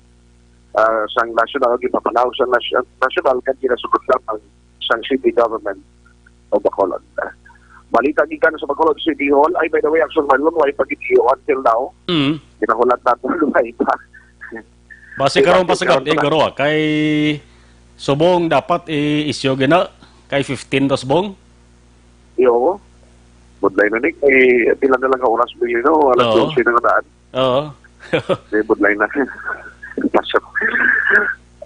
ah, sang national, ginpapanaog sa nasyon-, national kag ginasunod lamang sang city government o Bacolod. Balita gikan sa Bacolod City Hall. Ay, by the way, Action Marlon, way pa gid iyo until now. Mm. Ginahulat nato, lumay pa. Basi karon pa sa gab-i, garo, ah, kay subong dapat i-issue gina kay fifteen ta subong. Iyo. Budlay na ni, kay pila na lang ka oras, Billy, no? Alas Oo. dose na nga daan. Oo. May budlay na. Pasok.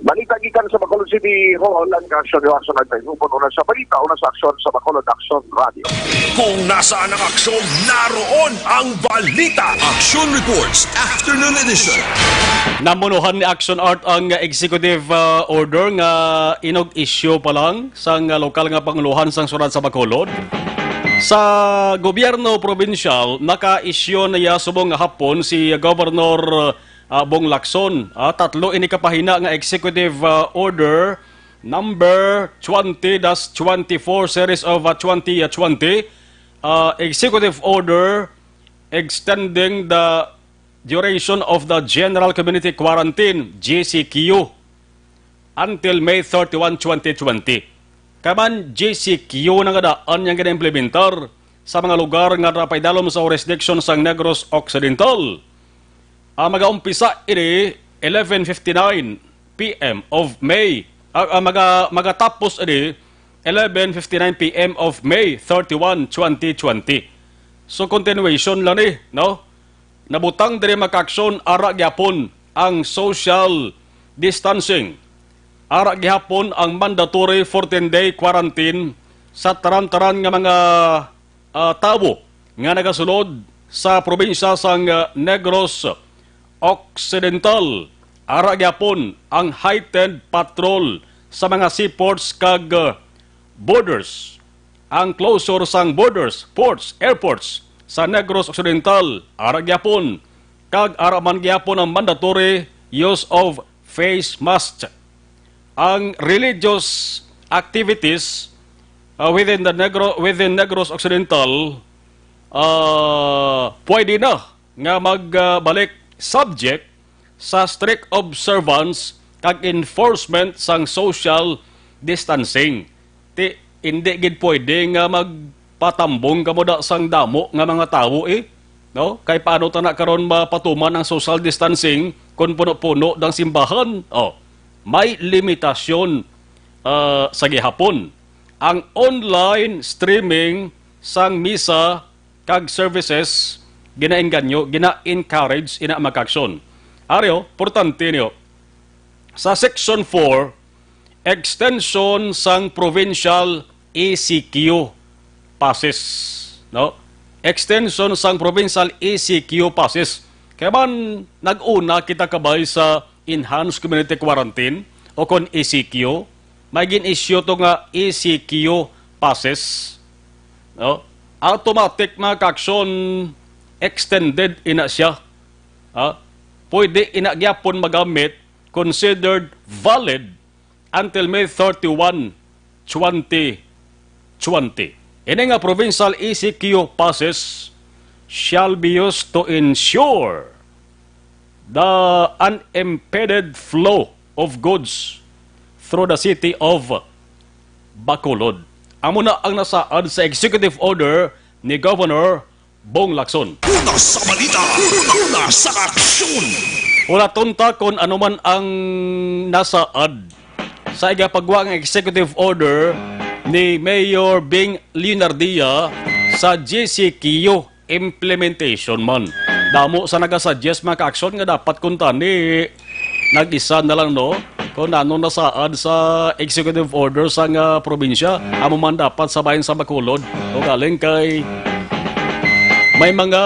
Balita gikan sa Bacolod City Hall, ang Action Reaction nagpaigupon una sa balita, una sa aksyon sa Bacolod Action Radio. Kung nasaan ang aksyon, naroon ang balita. Action Reports, Afternoon Edition. Namunuhan ni Action Art ang executive, uh, order nga inug-issue pa lang sang, uh, lokal nga panguluhan sang syudad sa Bacolod. Sa gobyerno probinsyal, naka-issue na iya subong nga hapon si Governor, ah, Bong Lacson. Ah, tatlo ini ka pahina nga executive, ah, order number twenty dash twenty-four series of, ah, twenty twenty, ah, executive order extending the duration of the general community quarantine, G C Q, until May thirty-one, twenty twenty. Kay man G C Q na nga daan yang gina-implementar sa mga lugar nga napaidalom sa jurisdiction sang Negros Occidental. Ang magaumpisa ini eleven fifty-nine P M of May. Ah, ah, maga-, magatapos ini eleven fifty-nine P M of May thirty-one, twenty twenty. So, continuation lang ni, no? Nabutang diri, mga kaaksyon, ara gyapon ang social distancing. Ara gihapon ang mandatory fourteen-day quarantine sa tanan-tanan nga mga, ah, tawo nga nagasulod sa probinsya sang, ah, Negros Occidental. Ara gyapon ang heightened patrol sa mga seaports kag, ah, borders. Ang closure sang borders, ports, airports sa Negros Occidental, ara gyapon, kag ara man gyapon ang mandatory use of face mask. Ang religious activities, uh, within the Negro-, within Negros Occidental, uh, pwede na nga magbalik subject sa strict observance kag enforcement sang social distancing. Ti, indi gid pwede nga magpatambong kamo da sang damo nga mga tawo, eh, no? Kay paano ta na karon mapatuman ang social distancing kon puno-puno dang simbahan? Oh, may limitasyon, ah, sa gihapon. Ang online streaming sang misa kag services ginaengganyo, gina-encourage ina, mga kaaksyon. Ari, oh, importante niyo. Sa Section four, extension sang provincial E C Q passes, no? Extension sang provincial E C Q passes. Kay man nag-una kita kabay sa enhanced community quarantine o kon E C Q, may gin-issue to nga E C Q passes, no? Automatic, mga kaaksyon, extended ina siya. Ha? Pwede ina gyapon magamit, considered valid until May thirty-one, twenty twenty. Ini nga provincial E C Q passes shall be used to ensure the unimpeded flow of goods through the city of Bacolod. Amo na ang nasaad sa executive order ni Governor Bong Lacson. Una sa balita, una sa aksyon. Hulaton ta kung ano man ang nasaad sa igapagwa nga executive order ni Mayor Bing Leonardia sa G C Q implementation man. Damo sa nagasuggest, mga kaaksyon, nga dapat kuntani nag-isa na lang, no? Kung ano nasaad sa executive order sa nga probinsya, amo man dapat sa bahin sa Bacolod. O galing kay may mga,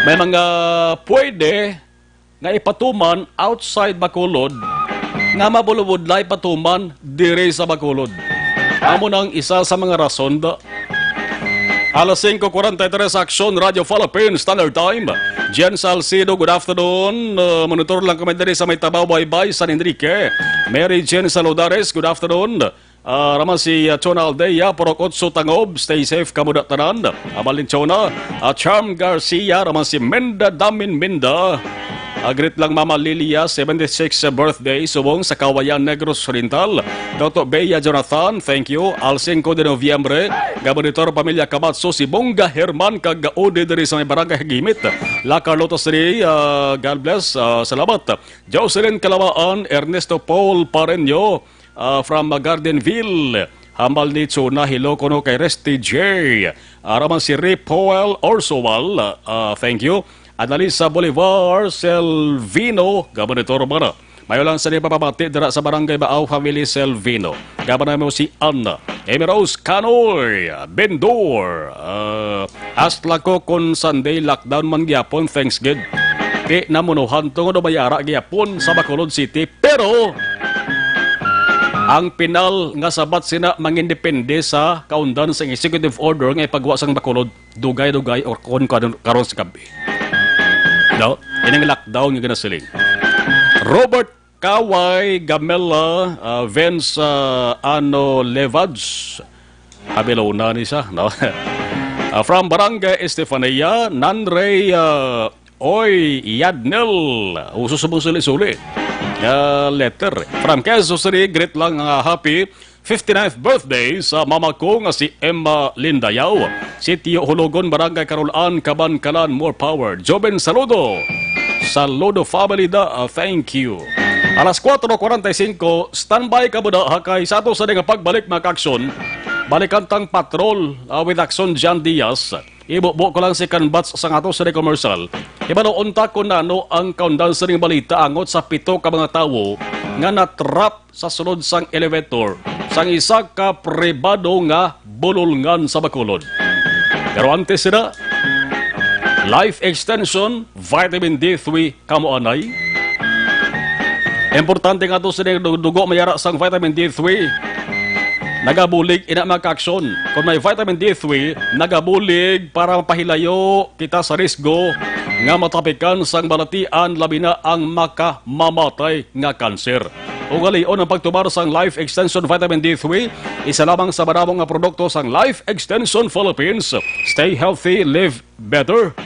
may mga pwede nga ipatuman outside Bacolod nga mabulubudlay patuman diri sa Bacolod. Amo nang isa sa mga rason da. Alas singko kuwarenta y tres, Aksyon Radio Philippines Standard Time. Jen Salcido, good afternoon. Uh, monitor lang kami diri sa may Tabaw, Baybay, San Enrique. Mary Jane Saludares, good afternoon. Ah, raman si, ah, Chona Aldea, Purok Otso, Tangob. Stay safe kamo da tanan. Amal ni Chona, ah, Charm Garcia, raman si Minda Damin Minda. Ah, greet lang Mama Lilia, seventy-six birthday, subong sa Kawayan, Negros Oriental. Toto Bea Jonathan, thank you. Alsingko de Noviembre, nga monitor pamilya Kamatso, si Bongga Herman kag Gaudi diri sa may barangay Hagimit. La Carlota City, ah, God bless, ah, salamat. Jocelyn Kalawaan, Ernesto Paul Pareño, ah, from Gardenville. Hambal ni Chona, hello kuno kay Resty J. Ara man si Ripoel Orsoval, ah, thank you. Analisa Bolivar, Selvino, gabon ni Turbana. Mayo lang sa ni papamati dira sa Barangay Baaw, family Selvino. Gabon na mo si Anna. Amy Rose Canoy, Bendor. Ah, ask lang ko kung Sunday lockdown man gyapon, thanks gid. Ti namunuhan tungod mayara gyapon sa Bacolod City. Pero, ang pinal nga sabat sina mangindepende sa kaundan sang executive order nga ipagwa sang Bacolod, dugay-dugay or kon karon, karon sa gabi. No? Ining lockdown nga ginasiling. Robert Kaway Gamela, ah, Vince, ah, Ano Levage, Abilona ni siya, no? Ah, from Barangay Estefania, Nanrey, ah, Oy, Yadnel. Uso sa mong suli-suli. Ah, letter. From Quezon City, greet lang nga happy fifty-ninth birthday sa mama ko nga si Emma Lindayaw. Sitio Hulugon, Barangay Karulaan, Kabankalan, more power. Joven, saludo. Saludo, family da. Ah, thank you. Alas kuwatro kuwarenta y singko, standby ka mo da, ha, kay sa ato sa nga pagbalik, mga kaaksyon, balikan tang patrol, ah, with Aksyon John Diaz. Ibubo ko lang si Kanbats sang ato sa commercial. Hibalo unta kung ano ang kaundan sa ning balita angot sa pito ka mga tawo nga natrap sa sulod sang elevator sang isa ka pribado nga bulolngan sa Bacolod. Pero antes sila, life extension, vitamin D three, kamo anay. Importante nga to sa du-, dugo mayara sang vitamin D three. Nagabulig ina, mga kaaksyon. Kung may vitamin D three, nagabulig para mapahilayo kita sa risgo nga matapikan sang balatian, labi na ang makamamatay nga kanser. Ugalion ang pagtumar sang Life Extension Vitamin D three, isa lamang sa madamo nga produkto sang Life Extension Philippines. Stay healthy, live better.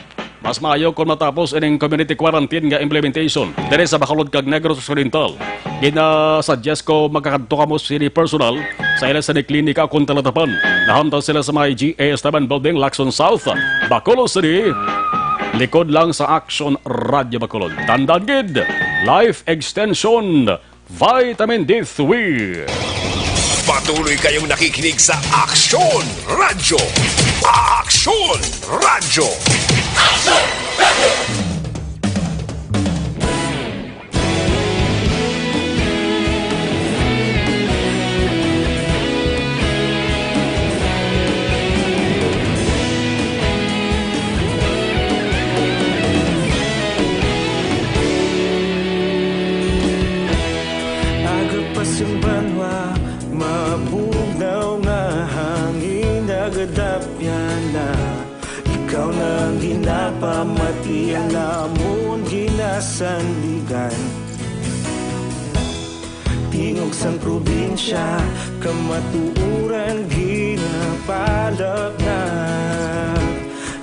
Mas maayo kung matapos ining community quarantine nga implementation diri sa Bacolod kag Negros Occidental. Gina-suggest ko magkakadto kamo sini personal sa ila sa ni klinika kung talatapan. Nahamtang sila sa mga G A Esteban Building, Lacson South, Bacolod City. Likod lang sa Action Radio Bacolod. Tandaan gid, life extension, vitamin D three. Patuloy kayong nakikinig sa Aksyon Radyo. Aksyon Radyo. Agapas ang banwa, mabugnaw nga hangin, nagadapyan na. Ikaw na ang ginapamati, ang amon ginasandigan. Tingog sang probinsya, kamatuoran ginapalapnag.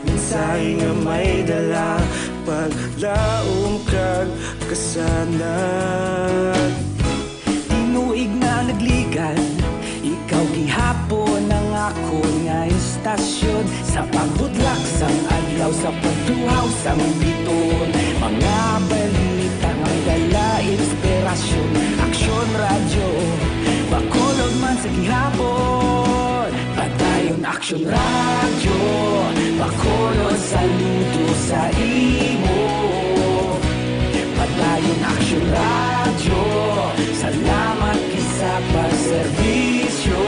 Mensahe nga may dala, paglaom kag kasanag. Tinuig na nagligad, ikaw gihapon ang akon nga istasyon. Sa pagbutlak sang adlaw, sa pagtuhaw sang biton, mga balita nga dala inspirasyon. Aksyon Radyo, Bacolod man sa gihapon. Padayon Aksyon Radyo, Bacolod, saludo sa imo. Padayon Aksyon Radyo, salamat kay sa pagserbisyo.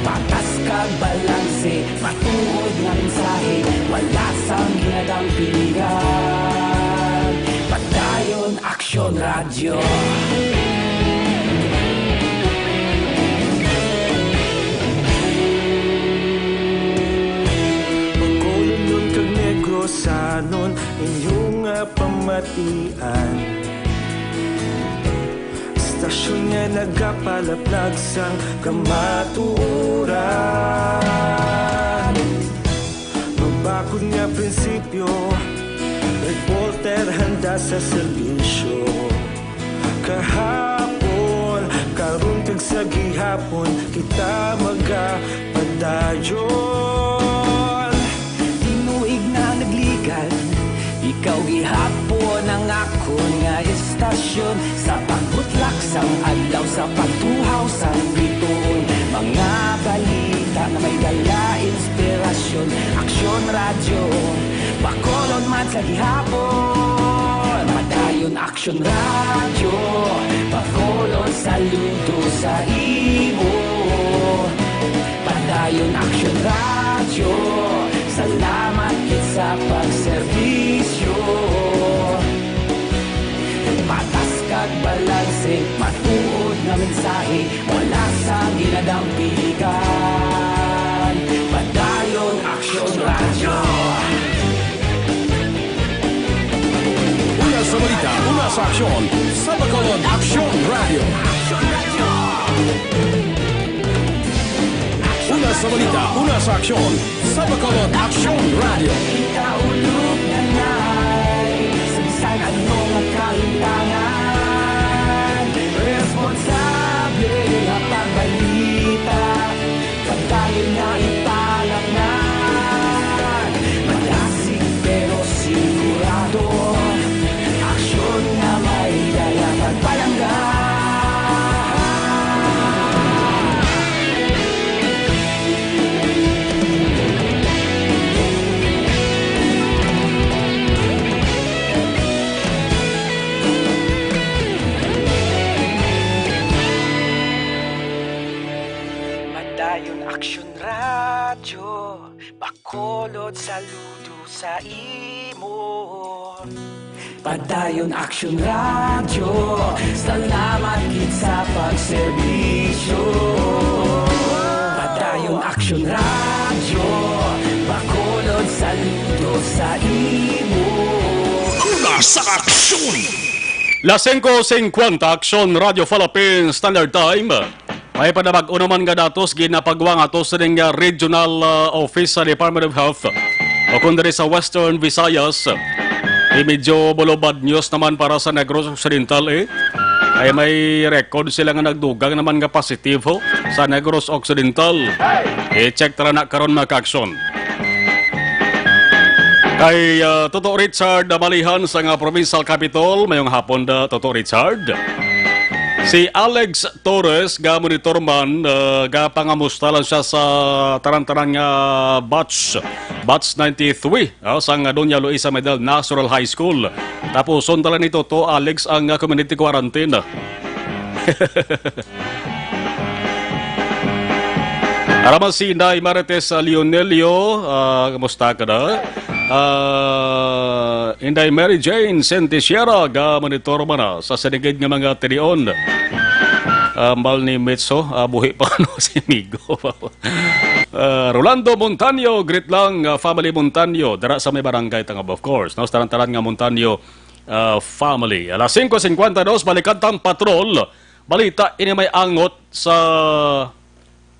Patas kag balanse, matuod nga mensahe, wala sang ginadampingan. Radyo. Bacolodnon kag Negrosanon, inyo nga pamatian. Istasyon nga nagapalaplag sang kamatuoran. Mabakod nga prinsipyo, reporter handa sa serbisyo. Kahapon, karon kag sa gihapon, kita magapadayon. Tinuig na nagligan, ikaw gihapon ang akon nga istasyon. Sa pagbutlak sang adlaw, sa pagtuhaw sang bituon, mga balita nga may dala inspirasyon. Aksyon Radyo, Bacolod man sa gihapon. Padayon Aksyon Radyo, Bacolod saludo sa imo. Padayon Aksyon Radyo, salamat gid sa pagserbisyo. Patas kag balanse, matuod nga mensahe, wala sa ginadampigan. Padayon Aksyon Radyo. Una sa balita, una sa aksyon, sa Bacolod Aksyon Radyo. Una sa balita, una sa aksyon, sa Bacolod Aksyon Radyo. Ikaulog na na'y sa bisan ano nga kahintangan. Responsable nga pagbalita, pagdayon nga ipalatnag. Madasig pero sigurado, aksyon nga may dala pagpalangga. Padayon Aksyon Radyo, Bacolod saludo sa imo. Padayon Aksyon Radyo, salamat gid sa pagserbisyo. Padayon Aksyon Radyo, Bacolod saludo sa imo. Una sa aksyon. Las singko singkwenta, Aksyon Radyo Philippines Standard Time. May panabag-o naman nga datos ginapagwa nga to sining, ah, regional, ah, office sa Department of Health o kung diri sa Western Visayas. Di medyo bulubad news naman para sa Negros Occidental, eh. Ay may record sila nga nagdugang naman nga positibo sa Negros Occidental. I-check tara na karon, mga kaaksyon. Kay, ah, Toto Richard Damalihan sa nga Provincial Capitol, mayong hapon da, Toto Richard. Si Alex Torres, ga monitor man, ah, ga pangamusta lang siya sa tanan-tanan nga batch, batch ninety-three, ah, sang Doña Luisa Medal National High School. Tapos, sundala ni Toto Alex ang, ah, community quarantine. Araman si Inday Marites, ah, Leonelio, ah, kamusta ka na? Ah, Inday Mary Jane Sentisiera, ga monitor man na sa sinigid nga mga tinion. Ah, mal ni Mitso, ah, buhi pa ano si Migo. Ah, Rolando Montaño, greet lang, ah, family Montaño, dara sa may barangay Tangub, of course, no? Sa tanan-tanan nga Montaño, ah, family. Alas singko singkwenta y dos, balikan tang patrol. Balita ini may angot sa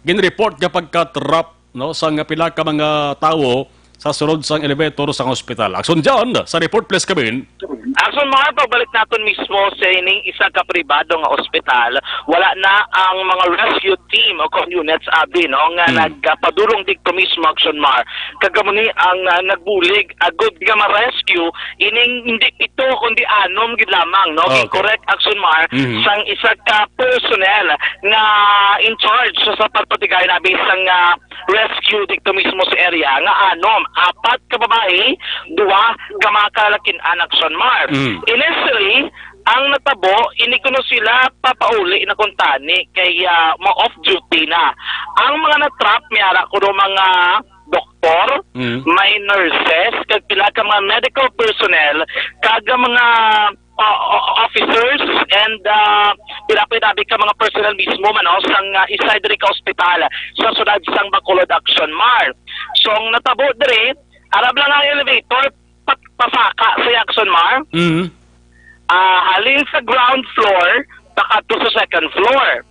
ginreport nga pagka-trap, no, sang pila ka mga tawo sa sulod sang elevator sang ospital. Aksyon dyan sa report, please, Kevin. Aksyon, mga pagbalik naton mismo sa ining isa ka pribado nga ospital, wala na ang mga rescue team o kung units abi, no, nga Mm. nagpadulong didto mismo, Aksyon Mar. Kag amo ni ang, ah, nagbulig agud nga ma-rescue ining hindi pito kundi anom gid lamang, no? Okay. Correct, Aksyon Mar, Mhm. sang isa ka personnel nga in charge sa, sa pagpatigayon abi sang, ah, rescue didto mismo sa area nga anom, apat ka babayi, duha ka mga kalalakin-an, Aksyon Mar. Mm. Initially, ang natabo, ini kuno sila papauli na kuntani kay, ah, ma-off duty na. Ang mga na-trap, may ara kuno mga doktor, Mm. may nurses, kag pila ka mga medical personnel, kag ang mga uh, officers and uh, pinapi-, pinabi ka mga personnel mismo man, no, sang uh, isa diri ka ospital sa siyudad sang Bacolod, Action Mar. So, ang natabo diri, arab lang ang elevator, pat-, pasaka sa Action Mar. Mm. Ah, halin sa ground floor, pakadto sa second floor.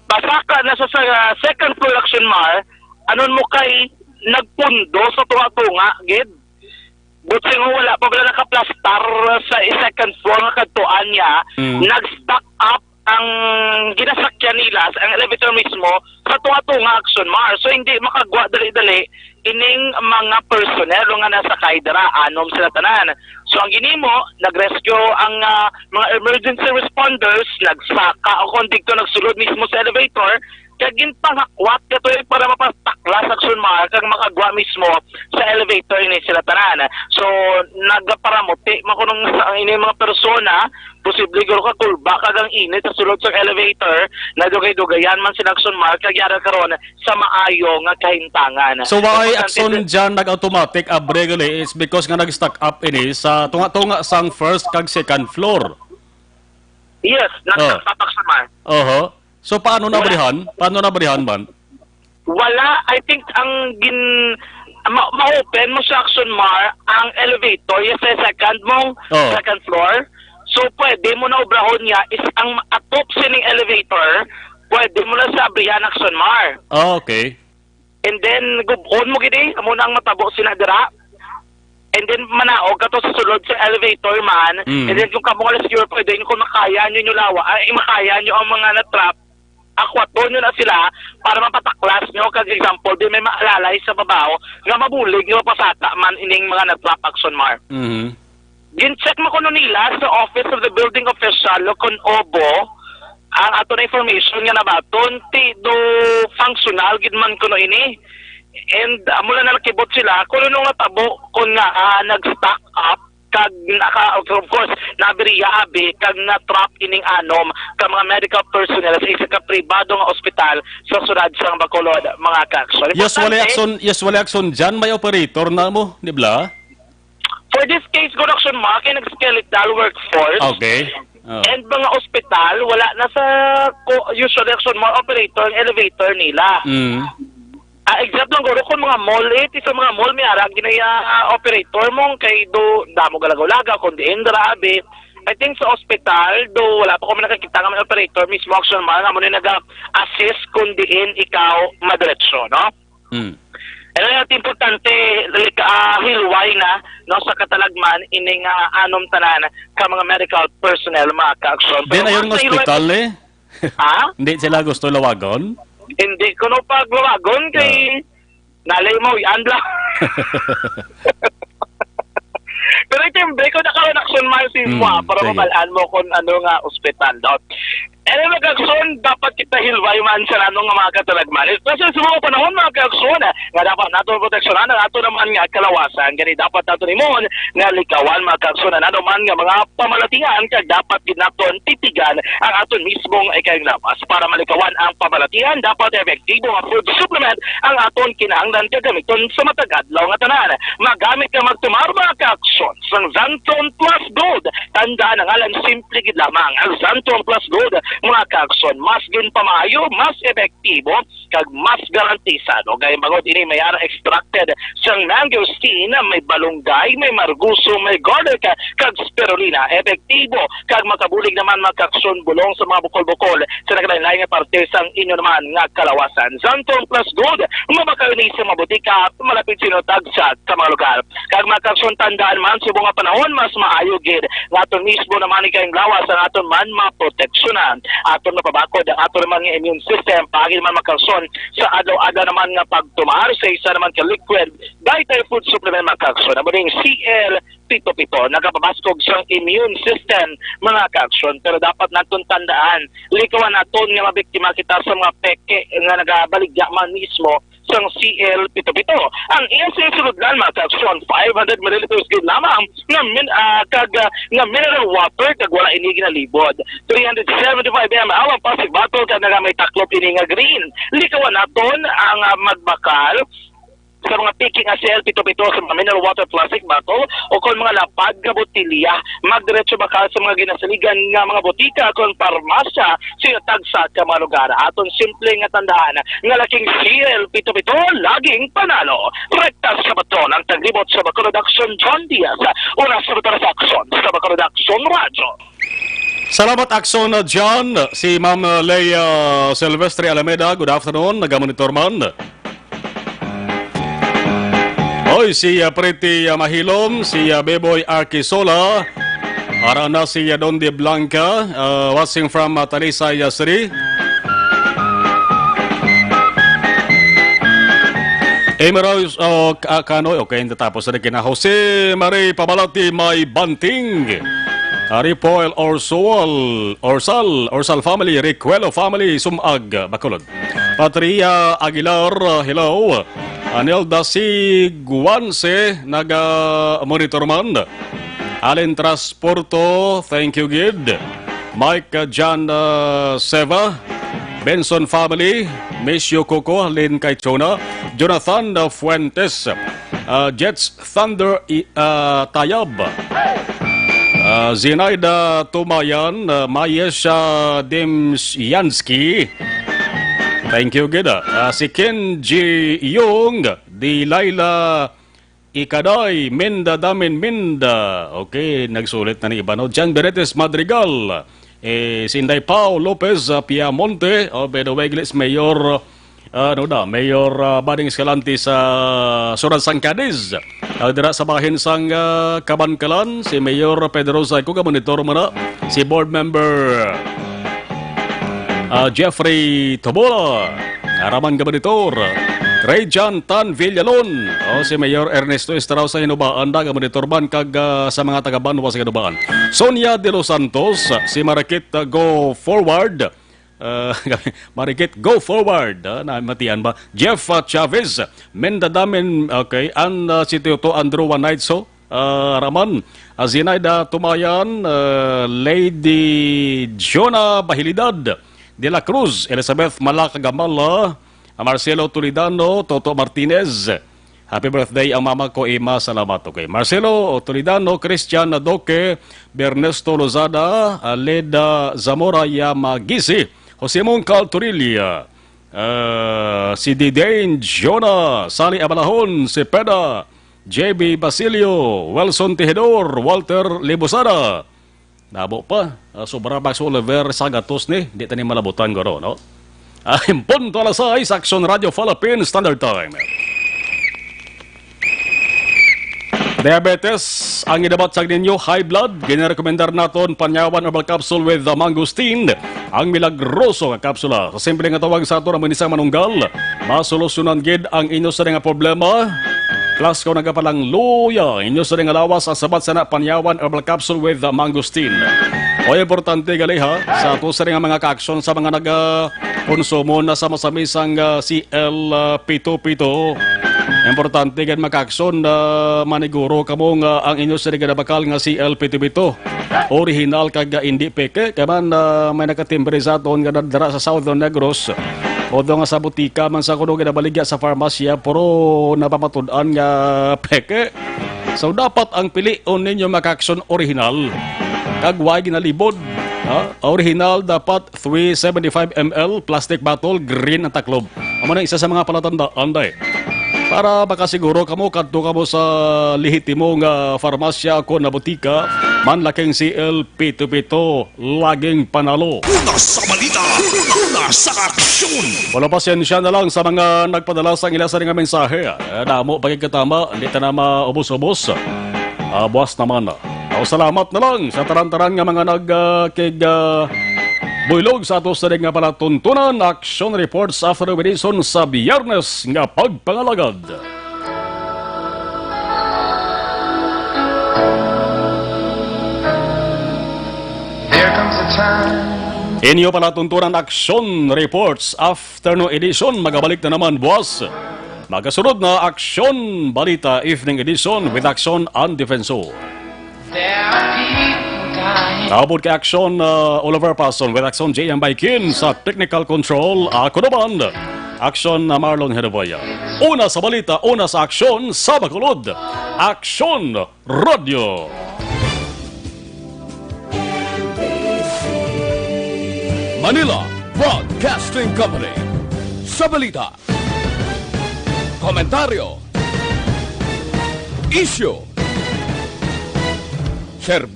Pasaka na sa, sa second floor, Action Mar, anon mo kay nagpundo sa tunga-tunga, gid. Butsing wala pa bala nakaplastar sa second floor nga kadtuan niya, Mm. nag-stack up ang ginasakyan nila, ang elevator mismo, sa tunga-tunga, Action Mar. So, hindi makagwa dali-dali ining mga personnel nga nasakay dira, anom sila tanan. So, ang ginimo, nag-rescue ang ah, mga emergency responders, nagsaka o kung dito nagsulod mismo sa elevator, kag ginpanghakwat katoy para mapataklas, Action Mar, kag makagwa mismo sa elevator ini sila tanan. So, nagaparamuti man kuno ang ini mga persona, posible guro kakulba kag ang init sa sulod sa elevator, nadugay-dugayan man sila, Action Mar, kag yara karon sa maayo nga kahintangan. So, why Importante Action di- dyan nag-automatic abre gali is because nga nag-stack up ini sa tunga-tunga sang first kag second floor. Yes, Oh. nagtapak sa man. Oho. So, paano Wala. nabrihan? Paano nabrihan man? Wala, I think ang gin ma- ma-open mo sa, Action Mar, ang elevator, yes, sa second mong Oh. second floor. So, pwede mo na obrahon niya is ang atop sining elevator, pwede mo na sa abrihan, Action Mar. Ah, okay. And then, gubon mo gid eh, amo na ang matabo sina dira. And then, manaog ka to sa sulod sa elevator man. Mm. And then, kung kamo nga rescuer, pwede nyo kung makaya nyo nyo lawa, ay, makaya nyo ang mga na-trap, akwaton nyo na sila para mapataklas nyo. Kag example, di may maalalay sa babaw nga mabulig nga mapasaka man ining mga na-trap, Action Mar. Mhm. Gin-check mo kuno nila sa Office of the Building Official o kon obo ang ato na information nga nabaton, ti do functional gid man kuno ini. And amo lang na nakibot sila kung ano nga tabo kung nga ah, nag-stock up kag naka, of course, nabiriya abi kag na-trap ining anom ka mga medical personnel sa isa ka pribado nga ospital sa siyudad sang Bacolod, mga ka-action. Yes, wala Importante, action, yes, wala action dyan. May operator na mo, di ba? For this case, good action, mga kay nag-skeletal workforce. Okay. Oh. And mga ospital, wala na sa ko, usual reaction, mga operator, ang elevator nila. Mm. Ah, except lang guro kung mga mall, eh, ti sa mga mall, may ara ginaya operator mo, kay do, damo galagaw-lagaw, kung diin, grabe. I think sa ospital, do, wala pa ko man nakakita nga may operator mismo, action, mga nga mo na nag-assist kung diin ikaw madiretsyo, no? Mm. Ano yung importante, like, ah, hilway na, no, sa katalagman, ining ah, anom tanan ka mga medical personnel, mga ka-action. Then Pero ayon nga once na hilway ospital, eh. Ha? Hindi sila gusto lawagon? Hindi ko no paglawagon kay Ah. nalay mo, yan lang. Pero ito yung break ko na karon, action, man, si Mm, Mwa, para sige. mabalaan mo kung ano nga ospital, no? Anyway, mga ka-action, dapat kita hilway man sa nato nga mga katalagman. Especially sa mga panahon, mga ka-action, nga dapat nato proteksyonan ang ato naman nga kalawasan. Gani dapat nato nimon nga likawan, mga ka-action, ang ano man nga mga pamalatian, kag dapat gid naton titigan ang aton mismong ikayong lawas. Para malikawan ang pamalatian, dapat epektibo nga food supplement ang aton kinahanglan kag gamiton sa matag adlaw nga tanan. Magamit ka magtumar, mga ka-action, sang Xanthone Plus Gold. Tandaan, ang ngalan simple gid lamang. Ang Xanthone Plus Gold, mga ka-action, mas ginpamaayo, mas epektibo, kag mas garantisado. Kay bangod ini may ara extracted sang mangosteen, may balunggay, may marguso, may garlic, kag spirulina. Epektibo kag makabulig naman, mga ka-action, bulong sa mga bukol-bukol sa naglain-lain nga parte sang inyo naman nga kalawasan. Xanthone Plus Gold, mabakal ni sa mga botika malapit sa inyo, tagsa ka mga lugar. Kag, mga ka-action, tandaan man, subong nga panahon, mas maayo gid nga aton mismo naman ikayong lawas ang aton man maproteksyonan. Aton mapabakod ang aton man nga immune system, paagi naman, mga ka-action, sa adlaw-adlaw naman nga pagtumar sa isa naman ka liquid dietary food supplement, mga ka-action. Amo ning C L pito pito, nagapabaskog sang immune system, mga ka-action. Pero dapat naton tandaan, likawan naton nga mabiktima kita sa mga peke nga nagabaligya man mismo sang C L pito pito. Ang iya sing sulodlan, mga ka-action, five hundred milliliters gid lamang nga min-, ah, kag, ah, nga mineral water, kag wala ini ginalibod. Three hundred seventy-five M L ang plastic bottle, kag naga may taklop ini nga green. Likawan naton ang, ah, magbakal sa mga piki nga C L pito pito, sa mga mineral water plastic bottle, o kon mga lapad nga botilya. Magdiretso bakal sa mga ginasaligan nga mga botika kon parmasya sa tagsa ka mga lugar. Aton simple nga tandaan nga laking C L pito pito, laging panalo. Rekta sa baton ang taglibot sa Bacolod Aksyon, John Diaz. Una sa baton sa Aksyon, sa Bacolod Aksyon Radyo. Salamat, Aksyon, uh, John. Si Ma'am, uh, Leia Silvestre Alameda, good afternoon. Nagamonitor man. Oy, si, uh, Pretty, uh, Mahilom, si, uh, Beboy Arquisola. Ara na si, uh, Don De Blanca, uh, watching from, uh, Talisay, uh, City. Emerald, oh, Ka-, Kanoy, okay, tapos na kina Jose Marie Pabalati, may banting. Ripoel Orsol, Orsal, Orsal family, Recuelo family, Sumag, Bacolod. Patria Aguilar, hello. Anelda Siguanse, naga-monitor man. Allen Transporto, thank you, gid. Mike, uh, John, uh, Seva, Benson family, Miss Yukoko, Lynn Kaichona, Jonathan, uh, Fuentes, uh, Jets Thunder, i-, ah, Tayab. Ah, Zinaida Tumayan, ah, Mayesha Demsyansky. Thank you, gid, ah. Ah, si Ken G. Young, Delilah Ikaday, Minda Damin Minda. Okay, nagsulit na ni iba, no? Jan Beretes Madrigal, eh, si Inday Pao Lopez, ah, Piamonte. Oh, by the way, Glis Mayor, ah, ano na, Mayor, ah, Bading Escalante sa Surat sang Cadiz. Ah, dira sa bahin sang, ah, Kabankalan, si Mayor Pedro Zayco, ka monitor man na. Si Board Member, ah, Jeffrey Tobola, araman ka monitor. Ray John Tan Villalon, oh, si Mayor Ernesto Estrao sa Hinubaan, da, ka monitor man kag, ah, sa mga taga Banwa sa Hinubaan. Sonia De Los Santos, si Marikit, ah, Go Forward, ah, Marikit Go Forward, ah, namatian ba? Jeff, ah, Chavez, Mendadamen, okay, and, ah, si Teoto Andrew Wanaitso, ah, Raman, ah, Zinaida Tumayan, ah, Lady Jonah Bahilidad, De La Cruz, Elizabeth Malaka Gamala, ah, Marcelo Toledano, Toto Martinez. Happy birthday ang mama ko, Ima. Salamat. Okay. Marcelo Toledano, Christian Adoque, Bernesto Lozada, ah, Leda Zamora Yamagisi, Jose Mongcal Torilla, ah, si Didain Jonah, Sally Abalahon, si Peda, J B Basilio, Wilson Tejidor, Walter Libusada. Nabo pa, ah, sobra pa si Oliver sa gatos ni, di tani malabutan guro, no? Ah, en punto alas sais, Aksyon Radio Philippine Standard Time. Diabetes, ang idabat sang ninyo, high blood, ginarekomendar naton Panyawan Herbal Capsule with the Mangosteen, ang milagroso nga kapsula. Sa simple nga tawag sa aton, ang minisang manunggal, masolusyonan gid ang inyo sa nga problema. Plus, kung nagapalangluya inyo sa nga lawas, ang sabat sana Panyawan Herbal Capsule with the Mangosteen. O, importante gali, ha, sa ato sa nga mga kaaksyon sa mga naga-, konsumo na sa masamisang, ah, C L, ah, pito pito. Importante gid makaaksyon na maniguro kamo nga ang inyo sini ginabakal nga C L pito pito original kag, ah, indi peke. Kay man, ah, may nakatimbre sa aton nga dira sa Southern Negros. Although nga sa butika man sa kuno ginabaligya sa farmasya, pero napamatud-an nga peke. So, dapat ang pilion ninyo makaaksyon original kag way ginalibod. Ha? Original dapat three seventy-five M L plastic bottle, green ang taklob. Amo na isa sa mga palatandaan, day. Para makasiguro kamo, kadto kamo sa lehitimo nga farmasya o na butika, man laking C L pito pito, laging panalo. Una sa balita, una sa aksyon. Wala, pasensya na lang sa mga nagpadala sang ila sa nga mensahe. Eh, damo pa gid katama, hindi ta na maubos-ubos. Ah, buwas naman. Oh, salamat na lang sa taran-taran nga mga nag, ah, kig, ah, buylog sa ato sa nga palatuntunan. Action reports after the edition sa Biyernes nga pagpangalagad. There comes a time. Inyo palatuntunan, Action Reports Afternoon Edition. Magabalik na naman buwas. Magasunod na Action Balita Evening Edition with Action and Defensor. Naabot kay Action, uh, Oliver Pason with Action J M Baikin sa technical control. Ako naman, Aksyon na Marlon Hereboya. Una sa balita, una sa aksyon, sa Bacolod. Aksyon Radio. Manila Broadcasting Company. Sa balita, komentaryo, isyu, serbisyo.